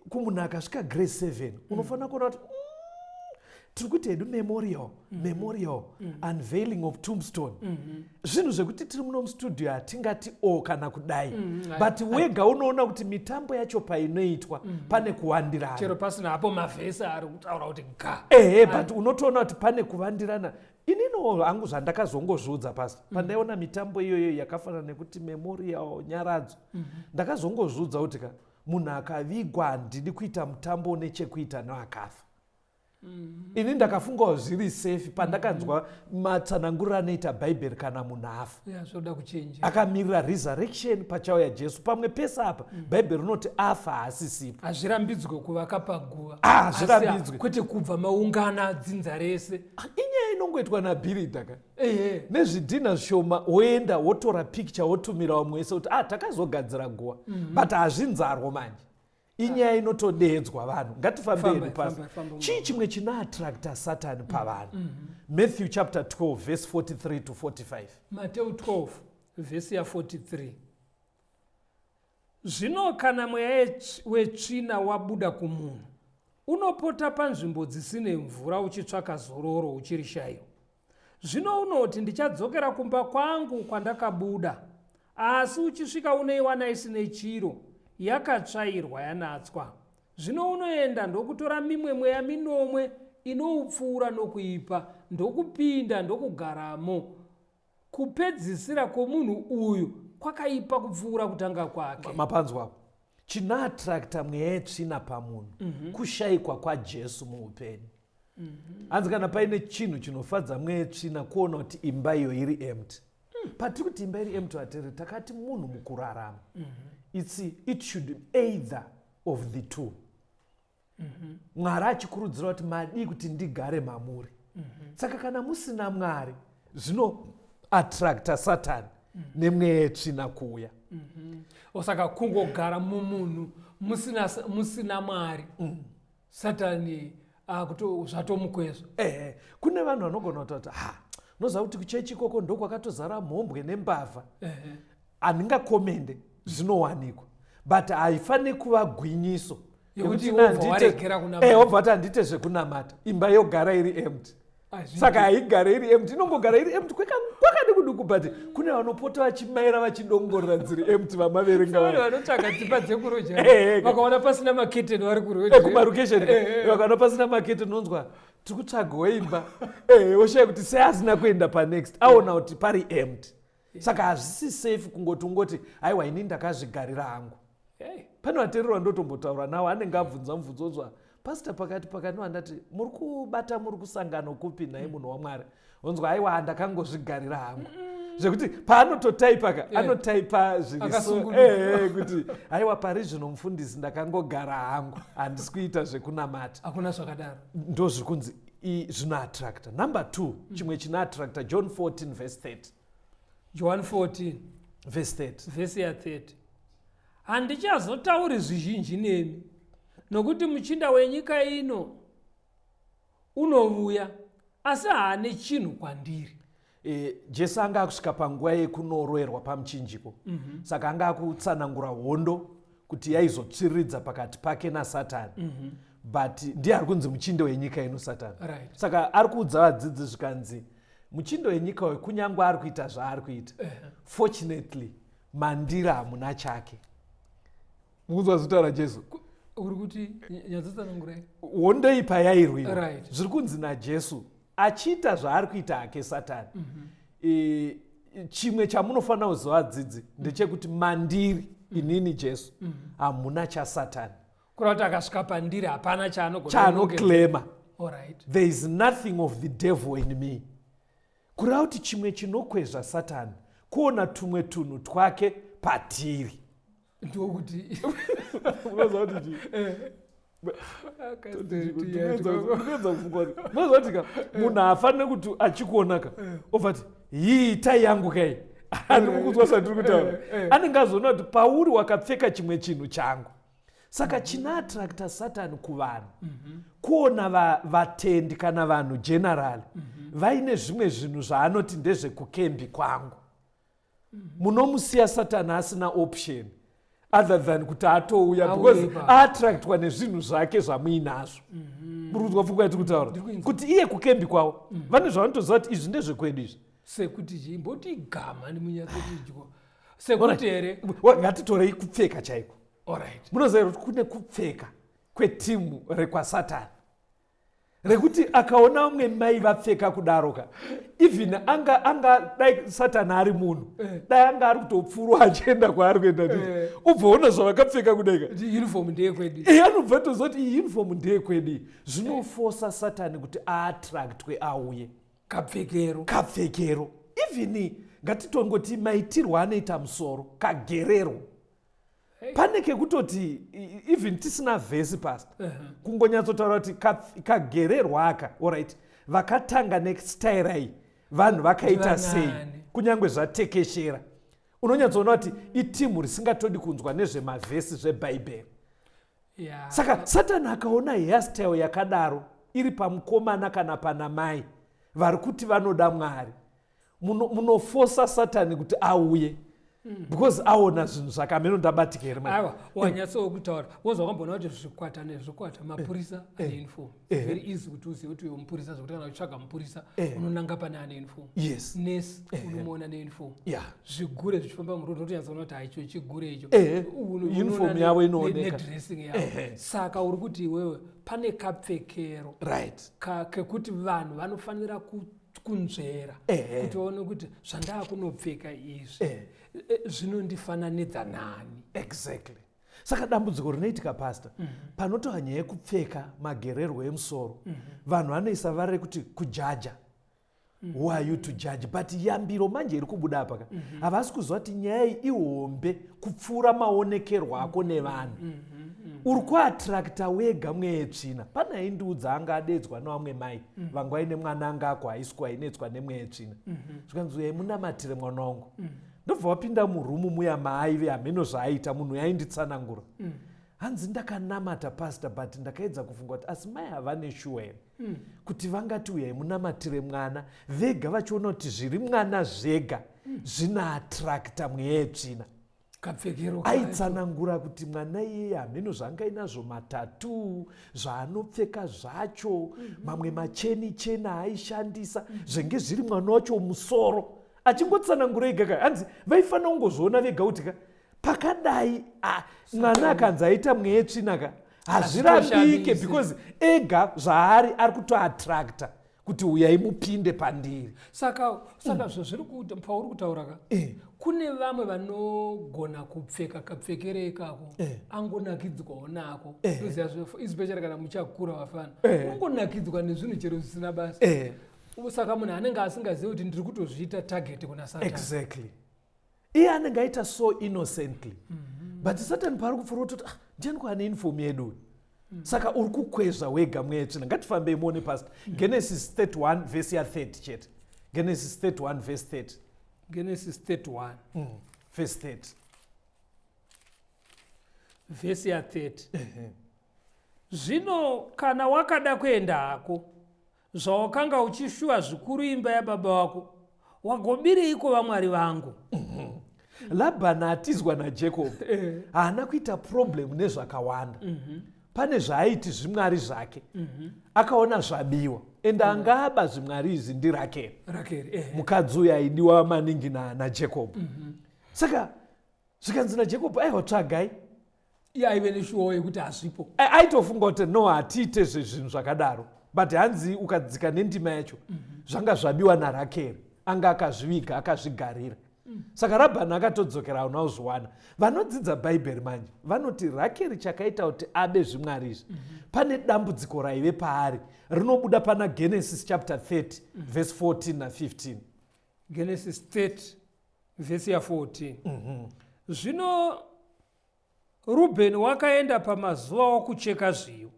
kumunhu akasvika grade 7 unofanira kuona kuti tiri kuita hedu memorial, memorial, unveiling of tombstone, zvinhu zvekuti tiri muno mustudio hatingati o kana kudai, but wega unoona kuti mitambo yacho painoitwa pane kuwandirana. Chero pasina hapo mavhesi ari kutaura kuti ga. Ehe, but unotoona kuti pane kuvandirana. Inino hangu zvandakazongozviudza pasi, pandaiona mitambo iyoyo yakafanana nekuti memorial, nyaradzo, ndakazongozviudza kuti ka munhu akavigwa handidi kuita mutambo une chekuita neakafa. Ini ndakafungawo zviri safe pandakanzwa matsananguriro anoita Bhaibheri kana munhu afa. Ya, zvoda kuchenjera. Akamirira resurrection pachauya Jesu. Pamwe pese apa Bhaibheri rinoti afa haasisipo. Hazvirambidzwe kuvaka paguva. Hazvirambidzwe. Asi kwete kubva maungana dzinza rese. Inyaya inongoitwa nabhiridha ka. Ehe. Nezvidhina zvishoma woenda wotora picture wotumira vamwe wese kuti takazogadzira guva. But hazvinzarwo manje. Inyaya inotodedzwa vanhu. Ngatifambei Famba, pasi. famba, famba, Chii chimwe chinoattracta Satani pavanhu? Matthew chapter 12 verse 43 to 45. Mateo 12 vhesi ya43. Zvino kana mweya wetsvina wabuda kumunhu, unopota panzvimbo dzisine mvura uchitsvaka zororo uchirishayiwa. Zvino unoti, ndichadzokera kumba kwangu kwandakabuda. Asi uchisvika unoiwana isine chiro, yakatsvairwa yanatswa. Zvino unoenda ndokutora mimwe mweya minomwe inoupfuura nokuipa, ndokupinda ndokugaramo. Kupedzisira kwomunhu uyu kwakaipa kupfuura kutanga kwake. Mapanzwa apo. Chinoattracta mweya yetsvina pamunhu kushayikwa kwaJesu muupenyu. Hanzi kana paine chinhu chinofadza mweya yetsvina kuona kuti imba iyo iri empty. Patiri kuti imba iri empty atiri takati munhu mukurarama. It should be either of the two. Mwari achikurudzira kuti madii kuti ndigare mamuri. Saka kana musina Mwari, Zvinoattracta Satani nemweya yetsvina kuuya. Saka kungogara mumunhu musina Mwari, Satani akuto zvatomukwezva. Ehe, kune vanhu vanogona kutaura kuti, "Ha, unoziva kuti kuchechi ikoko ndokwakatozara mhombwe nembavha." Handingakomende, zvinowanikwa, but haifaniri kuva gwinyiso yekuti yekuti wobva waregera kunamata. Wobva wati handite zvekunamata, imba yogara iri empty. Saka haigare iri empty, inongogara iri empty kwakadi kuduku, but kune vanopota vachimaira, vachidongorera dziri empty, vamaverenga. Vanhu vanotsvaga dzimba dzekuroja vakaona pasina maketeni vari kuroja. Kumarukesheni vakaona pasina maketeni, unonzwa, "Tiri kutsvagawo imba." Woshaya kuti sei asina kuenda panext, aona kuti pari empty. Saka hazvisi safe kungoti ungoti, "Aiwa, ini ndakazvigarira hangu." Pane vateererwa ndotombotaura nawo, anenge abvunza mubvunzo onzwa, "Pastor, pakati pakati ndati muri kubata, muri kusangano kupi nhai, munhu waMwari?" Onzwa, "Aiwa, ndakangozvigarira hangu," zvekuti paanototaipaka anotaipa zviri so Akasungunuka. Kuti, "Aiwa, pari zvino, mufundisi, ndakangogara hangu, handisi kuita zvekunamata." Hakuna zvakadaro. Ndo zviri kunzi zvinoattracta. Number two, chimwe chinoattracta, John 14 verse 30. John 14 verse 30. Vhesi ya30: "Handichazotauri zvizhinji nemi, nokuti muchinda wenyika ino unovuya, asi haane chinhu kwandiri." Jesu anga akusvika panguva yekunoroerwa pamuchinjiko. Saka anga akutsanangura hondo kuti yaizotsviriridza pakati pake naSatani, but ndiye ari kunzi muchindo wenyika ino, Satani. Saka ari kuudza vadzidzi, zvikanzi muchindo wenyika uyu, kunyange ari kuita zvaari kuita, fortunately mandiri hamuna chake. Mukunzwa zvitaura Jesu? Uri kuti nyatsotsanangurai. Hondo iyi payairwiwa, zviri kunzi naJesu, achiita zvaari kuita hake Satani, chimwe chamunofanira kuziva, vadzidzi, ndechekuti mandiri inini Jesu hamuna chaSatani. Kureva kuti akasvika pandiri hapana chaanogona. Chaanoclaima. There is nothing of the devil in me. Kureva kuti chimwe chinokwezva Satani kuona tumwe tunhu twake patiri. Ndokuti Unoziva kuti chii? Unoziva kuti ka munhu haafaniri kuti achikuonaka obva ti, "Hii, tai yangu kai." Handiri kukunzwa zvandiri kutaura? Anenge azoona kuti pauri wakapfeka chimwe chinhu changu. Saka chinoattracta Satani kuvanhu kuona vatendi kana vanhu generally vaine zvimwe zvinhu zvaanoti ndezvekukembi kwangu. Munomusiya Satani asina option other than kuti atouya, Auye because ipapo. aattractwa nezvinhu zvake zvamuinazvo. Muri kunzwa pfungwa yatiri kutaura? Ndiri kuinzwa. Kuti iye kukembi kwavo vane zvavanotoziva kuti izvi ndezvekwedu izvi. Sekuti chii? Mboti gama ndimunyatsotidyo sekuti here? Ngatitorei kupfeka chaiko. Munoziva kuti kune kupfeka kwetimu rekwaSatani rekuti akaona vamwe mai vapfeka kudaro ka, even anga dai Satani ari munhu, dai anga ari kutopfurwa achienda kwaari kuenda, nditi ubva ona zvavakapfeka kudai ka, Kuti uniform ndeyekwedu. Anobva toziva kuti iyi uniform ndeyekwedu. Zvinofosa Satani kuti aattractwe auye. Kapfekero. Kapfekero, even ngatitongoti maitirwo anoita musoro, kagerero. Pane kekutoti even tisina vhesi, pastor, kungonyatsotaura kuti kagererwa aka, alright, vakatanga nestaira iyi vanhu vakaita sei? Ndivanani? Kunyange zvatekeshera, unonyatsoona kuti itimu risingatodi kunzwa nezvemavhesi zvebhaibheri. Saka Satani akaona hairstyle yakadaro iri pamukomana kana pana mai vari kuti vanoda Mwari, munofosa Satani kuti auye, because aona zvinhu zvakameno. Ndabatika here, mani? Aiwa, wanyatsowo kutaura. Wonzwa, wakamboona kuti zvikwata nezvikwata, mapurisa ane uniform. Very easy kuti uzive kuti uyo mupurisa, zvekuti kana uchitsvaga mupurisa unonanga pane ane uniform. Nesi unomuona neuniform. Zvigure zvichifamba muroad, unotonyatsoona kuti haicho chigure icho. Uniform Unoona yavo inooneka. nedressing yavo. Saka uri kuti iwewe pane kapfekero kekuti vanhu vanofanira kunzvera kuti vaone kuti zvandaakunopfeka izvi zvinondifananidza nani. Exactly. Saka dambudziko rinoitika, pastor, panotova nyaya yekupfeka, magererwo emusoro, vanhu vanoisa vara rekuti kujaja. Who are you to judge? But yambiro manje iri kubuda apa ka, havasi kuziva kuti nyaya iyi ihombe kupfuura maonekerwo ako nevanhu. Uri kuattracta wega mweya yetsvina. Pane aindiudza anga adedzwa nevamwe mai vanga vaine mwana anga akuhaischool ainetswa nemweya yetsvina. Zvikanzi, "Uyai munamatire mwana wangu." Ndobva wapinda murumu muya maaive, hameno zvaaita munhu yainditsanangura. Hanzi, "Ndakanamata, pastor, but ndakaedza kufunga kuti asi mai havane shuwa here kuti vangati uyai munamatire mwana vega vachiona kuti zviri mwana zvega zvinoattracta mweya yetsvina?" Kapfekero kacho. Aitsanangura kuti mwana iyeye hameno zvanga inazvo, matatu zvaanopfeka zvacho, mamwe macheni chena aishandisa, zvenge zviri mwana wacho musoro. Achingotsanangura ega ka, hanzi vaifanira kungozviona vega kuti ka pakadai, ah, mwana akanzi aita mweya yetsvina ka, hazvirambike. Hazvitoshamisi. Because ega zvaari ari kutoattracta kuti uyai mupinde pandiri. Saka zvazviri kuita pauri kutaura ka, kune vamwe vanogona kupfeka kapfekere ikako, angonakidzwawo nako. Toziva especially kana muchakura vafana, unongonakidzwa nezvinhu chero zvisina basa. Saka munhu anenge asingazivi kuti ndiri kutozviita target kuna Satani. Exactly, iye anenge aita so innocently, but Satani paari kupfuura kutoti, "Ah, ndiani kwaane uniform yedu uyu?" Saka uri kukwezva wega mweya yetsvina. Ngatifambei muone, pastor. Genesis 31 vhesi ya30 chete. Genesis 31 vhesi 30. Genesis 31. Vhesi 30. Vhesi ya30. Zvino kana wakada kuenda hako, zvawakanga uchishuva zvikuru imba yababa wako, wagobireiko vamwari vangu? Labhani atizwa naJacob, haana kuita problem nezvakawanda. Pane zvaaiti zvimwari zvake, akaona zvabiwa, ende anga aba zvimwari izvi ndiRakeri. Rakeri, eh. Mukadzi uyu aidiwa maningi naJacob. Saka zvikanzi naJacob, "Aiwa, tsvagai." Iye aive neshuwawo yekuti hazvipo. Aitofunga kuti no, hatiite zvezvinhu zvakadaro, but hanzi ukadzika nendima yacho, zvanga zvabiwa naRakeri, anga akazviviga, akazvigarira. Saka Rabhani akatodzokera, hauna kuzviwana. Vanodzidza Bhaibheri manje vanoti Rakeri chakaita kuti abe zvimwari izvi, pane dambudziko raive paari rinobuda pana Genesis chapter 30 verse 14 na15. Genesis 30 vhesi ya14. Zvino Rubheni wakaenda pamazuva okucheka zviyo,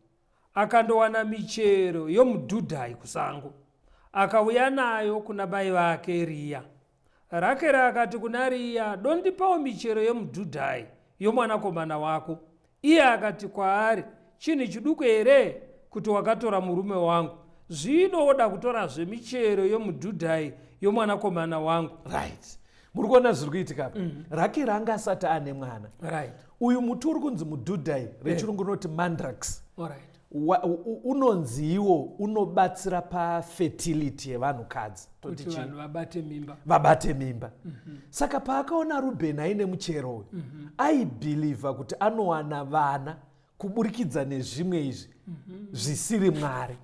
akandowana michero yomudhudhai kusango, akauya nayo kuna mai vake Riya. Rakeri akati kuna Riya, "Dondipawo michero yomudhudhai yomwanakomana wako." Iye akati kwaari, "Chinhu chiduku here kuti wakatora murume wangu, zvino woda kutorazve michero yomudhudhai yomwanakomana wangu?" Right, muri kuona zviri kuitika apa. Rakeri anga asati ane mwana. Uyu muti uri kunzi mudhudhai, rechirungu rinoti mandrakes, unonzi iwo unobatsira pafertility yevanhukadzi. Kuti Toti chii? Vanhu vabate mimba. Vabate mimba. Saka paakaona Rubheni aine muchero uyu, aibhilivha kuti anowana vana kuburikidza nezvimwe izvi zvisiri Mwari.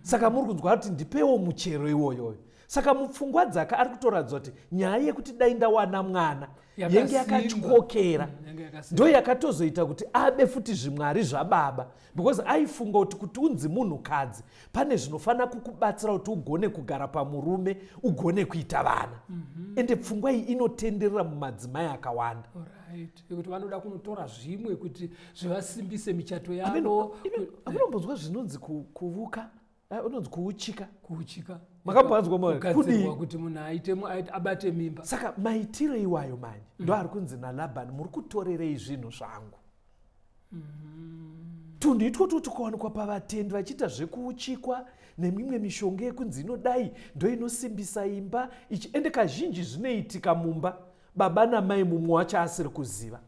Saka muri kunzwa kuti, "Ndipewo muchero iwoyoyo." Saka mupfungwa dzake ari kutoratidza kuti nyaya yekuti dai ndawana mwana yenge Yakasimba. yakatyokera. Yange yakasimba. Ndo yakatozoita kuti abe futi zvimwari zvababa, because aifunga kuti unzi munhukadzi pane zvinofanira kukubatsira kuti ugone kugara pamurume, ugone kuita vana. Ende pfungwa iyi inotenderera mumadzimai akawanda. Alright, yekuti vanoda kunotora zvimwe kuti zvivasimbise michato yavo. Amunombonzwa zvinonzi kuvuka, unonzi kuuchika? Kuuchika. Makambonzwa mwana? Kugadzirwa Kudii? kuti munhu abate mimba. Saka maitiro iwayo manje ndo ari kunzi naLabhani, "Muri kutorerei zvinhu zvangu?" Tunhu itwotwo tukawanikwa pavatendi vachiita zvekuuchikwa nemimwe mishonga yekunzi inodai ndo inosimbisa imba ichi, ende kazhinji zvinoitika mumba baba namai, mumwe wacho asiri kuziva.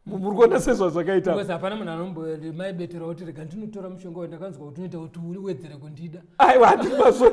Muri kuona sezvazvakaita? Because hapana munhu anombomaibetera kuti, "Rega ndinotora mushonga uyu, ndakanzwa kuti unoita kuti uwedzere kundida." Aiwa, handimazvo.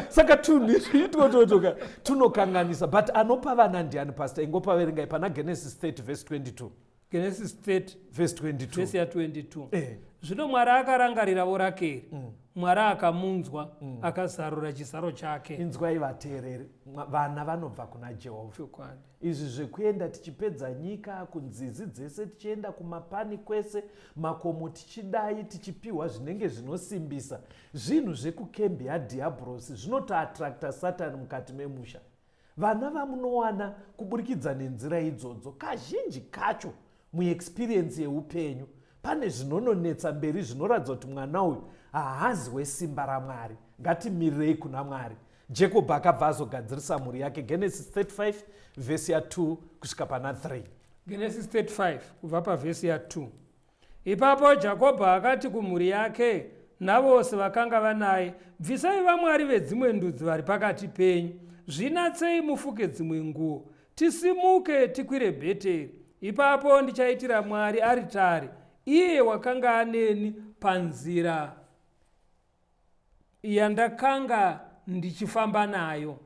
Saka tunhu izvi itwototoka tunokanganisa, but anopa vana ndiani, pastor? Ingopaverengai pana Genesis 30 verse 22. Genesis 30 verse 22. Vhesi ya22. Zvino Mwari akarangariravo Rakeri, Mwari akamunzwa, akazarura chisaro chake. Inzwai vateereri, vana vanobva kuna Jehovha. Izvi zvekuenda tichipedza nyika kunzizi dzese, tichienda kumapani kwese, makomo, tichidai tichipiwa zvinenge zvinosimbisa, zvinhu zvekukembi yadhiabhurosi, zvinotoattracta Satani mukati memusha. Vana vamunowana kuburikidza nenzira idzodzo, kazhinji kacho muexperience yeupenyu. Pane zvinononetsa mberi zvinoratidza kuti mwana uyu haazi wesimba raMwari. Ngatimirirei kuna Mwari. Jacob akabva azogadzirisa mhuri yake. Genesis 35 vhesi ya2 kusvika pana 3. Genesis 35 kubva pavhesi ya2. Ipapo Jakobho akati kumhuri yake navose vakanga vanaye, Bvisai vamwari vedzimwe ndudzi vari pakati penyu, zvinatsei mufuke dzimwe nguo, tisimuke tikwire Bheteri. Ipapo ndichaitira Mwari aritari, iye wakanga aneni panzira yandakanga ndichifamba nayo.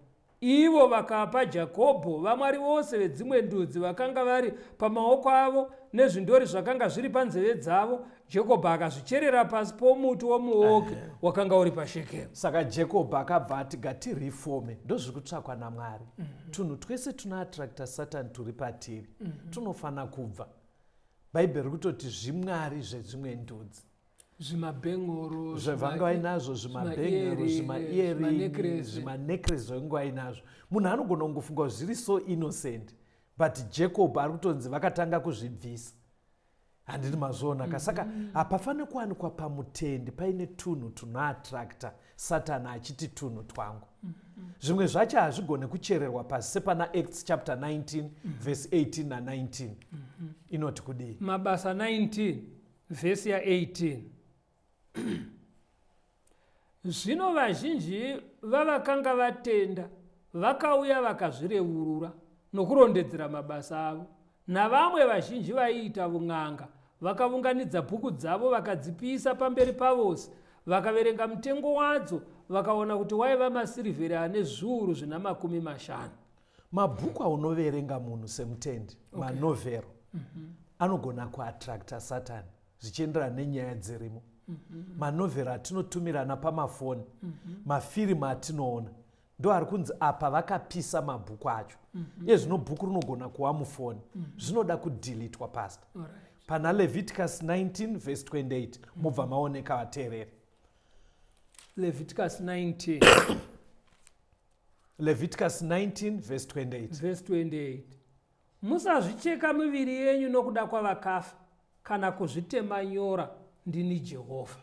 Ivo vakapa Jakobho vamwari vose vedzimwe ndudzi vakanga vari pamaoko avo nezvindori zvakanga zviri panzeve dzavo. Jakobho akazvicherera pasi pomuti womuoki wakanga uri paShekemu. Saka Jakobho akabva ati ngatirifome, ndozviri kutsvakwa naMwari. Tunhu twese tunoattracta Satani turi patiri tunofanira kubva. Bhaibheri riri kutoti zvimwari zvezvimwe ndudzi. Zvimabhengoro zvavanga vainazvo, zvimabhengoro, zvimaearring, zvimanecklace zvavanga vainazvo. Munhu anogona kungofunga zviri so innocent, but Jacob ari kutonzi vakatanga kuzvibvisa. Handiti mazviona ka? Saka hapafaniri kuwanikwa pamutendi paine tunhu tunoattracta Satani achiti tunhu twangu. Zvimwe zvacho hazvigone kuchererwa pasi, sepana Acts chapter 19 verse 18 na19 inoti kudii? Mabasa 19 vhesi ya18. Zvino vazhinji vavakanga vatenda vakauya vakazvireurura nokurondedzera mabasa avo. Navamwe vazhinji vaiita vun'anga vakavunganidza bhuku dzavo vakadzipisa pamberi pavose, vakaverenga mutengo wadzo vakaona kuti waiva masirivheri ane zviuru zvina 50. Mabhuku aunoverenga munhu semutendi, manovhero, anogona kuattracta Satani zvichienderana nenyaya dzirimo. Manovhero atinotumirana pamafoni, mafirimu atinoona, ndo ari kunzi apa vakapisa mabhuku acho. Iye zvino bhuku rinogona kuva mufoni, zvinoda kudhilitwa, pastor. Pana Leviticus 19 verse 28 mobva maoneka vateereri. Leviticus 19. Leviticus 19 verse 28. Verse 28. Musazvicheka miviri yenyu nokuda kwavakafa, kana kuzvitema nyora, ndini Jehovha.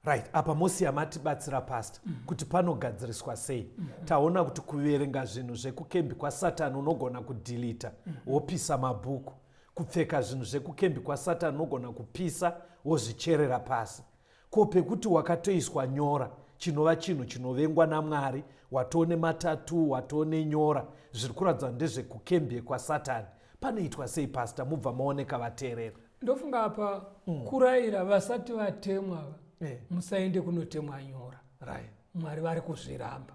Right, apa Mosi matibatsira, pastor, kuti panogadziriswa sei. Taona kuti kuverenga zvinhu zvekukembi kwaSatani unogona kudhilita, wopisa mabhuku. Kupfeka zvinhu zvekukembi kwaSatani unogona kupisa, wozvicherera pasi. Ko pekuti wakatoiswa nyora, chinova chinhu chinovengwa naMwari, watone matatu, watone nyora, zviri kuratidza ndezvekukembi kwaSatani, panoitwa sei, pastor? Mubva maoneka vateerera. Ndofunga apa kurayira vasati vatemwa, musaende kunotemwa nyora. Mwari vari kuzviramba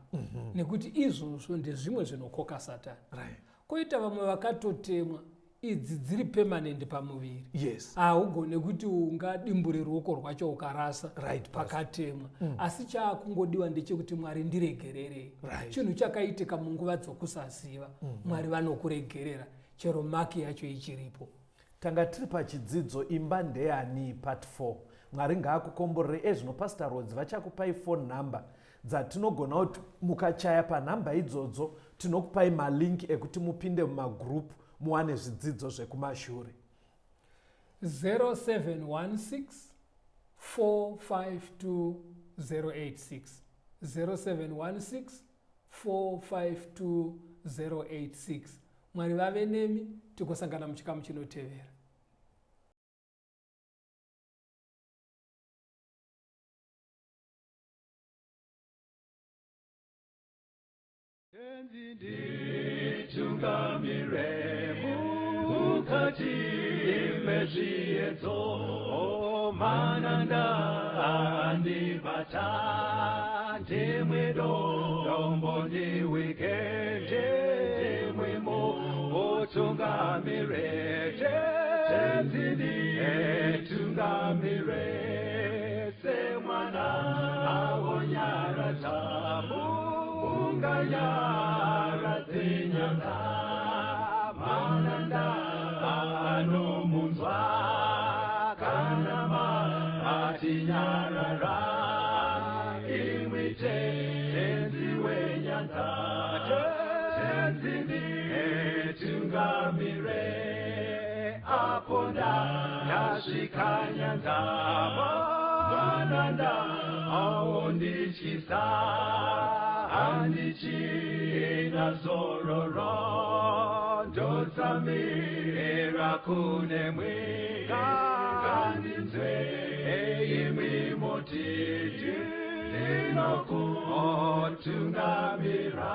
nekuti izvozvo ndezvimwe zvinokoka Satani. Koita vamwe vakatotemwa, idzi dziri permanent pamuviri. Haugone kuti ungadimbure ruoko rwacho ukarasa pakatemwa. Asi chaakungodiwa ndechekuti Mwari ndiregererei. Chinhu chakaitika munguva dzokusaziva, Mwari vanokuregerera chero maki yacho ichiripo. Tanga tiri pachidzidzo Imba Ndeyani part 4. Mwari ngaakukomborere. Ezvino Pastor Rodzi vachakupai phone number dzatinogona kuti mukachaya panhamba idzodzo tinokupai malink ekuti mupinde mumagroup muwane zvidzidzo zvekumashure. 0716 452 086, 0716 452 086. Mwari vave nemi, tigosangana muchikamu chinotevera. Tenzi nditungamire mukati mezviedzo, mananda andibata, ndimwe dombo ndiwike, ndimwimo utungamire. Tenzi nditungamire semwana awonyaradza unganyaradze nyanga, mananda anomunzwa kana matinyarara. Imwi Tenzi wenyanga, Tenzi nditungamire. Apo ndasvika nyanza, mananda aondityisa, handichina zororo, ndotsamira kunemwi. Ngandinzwe imwi motiti ndinokutungamira.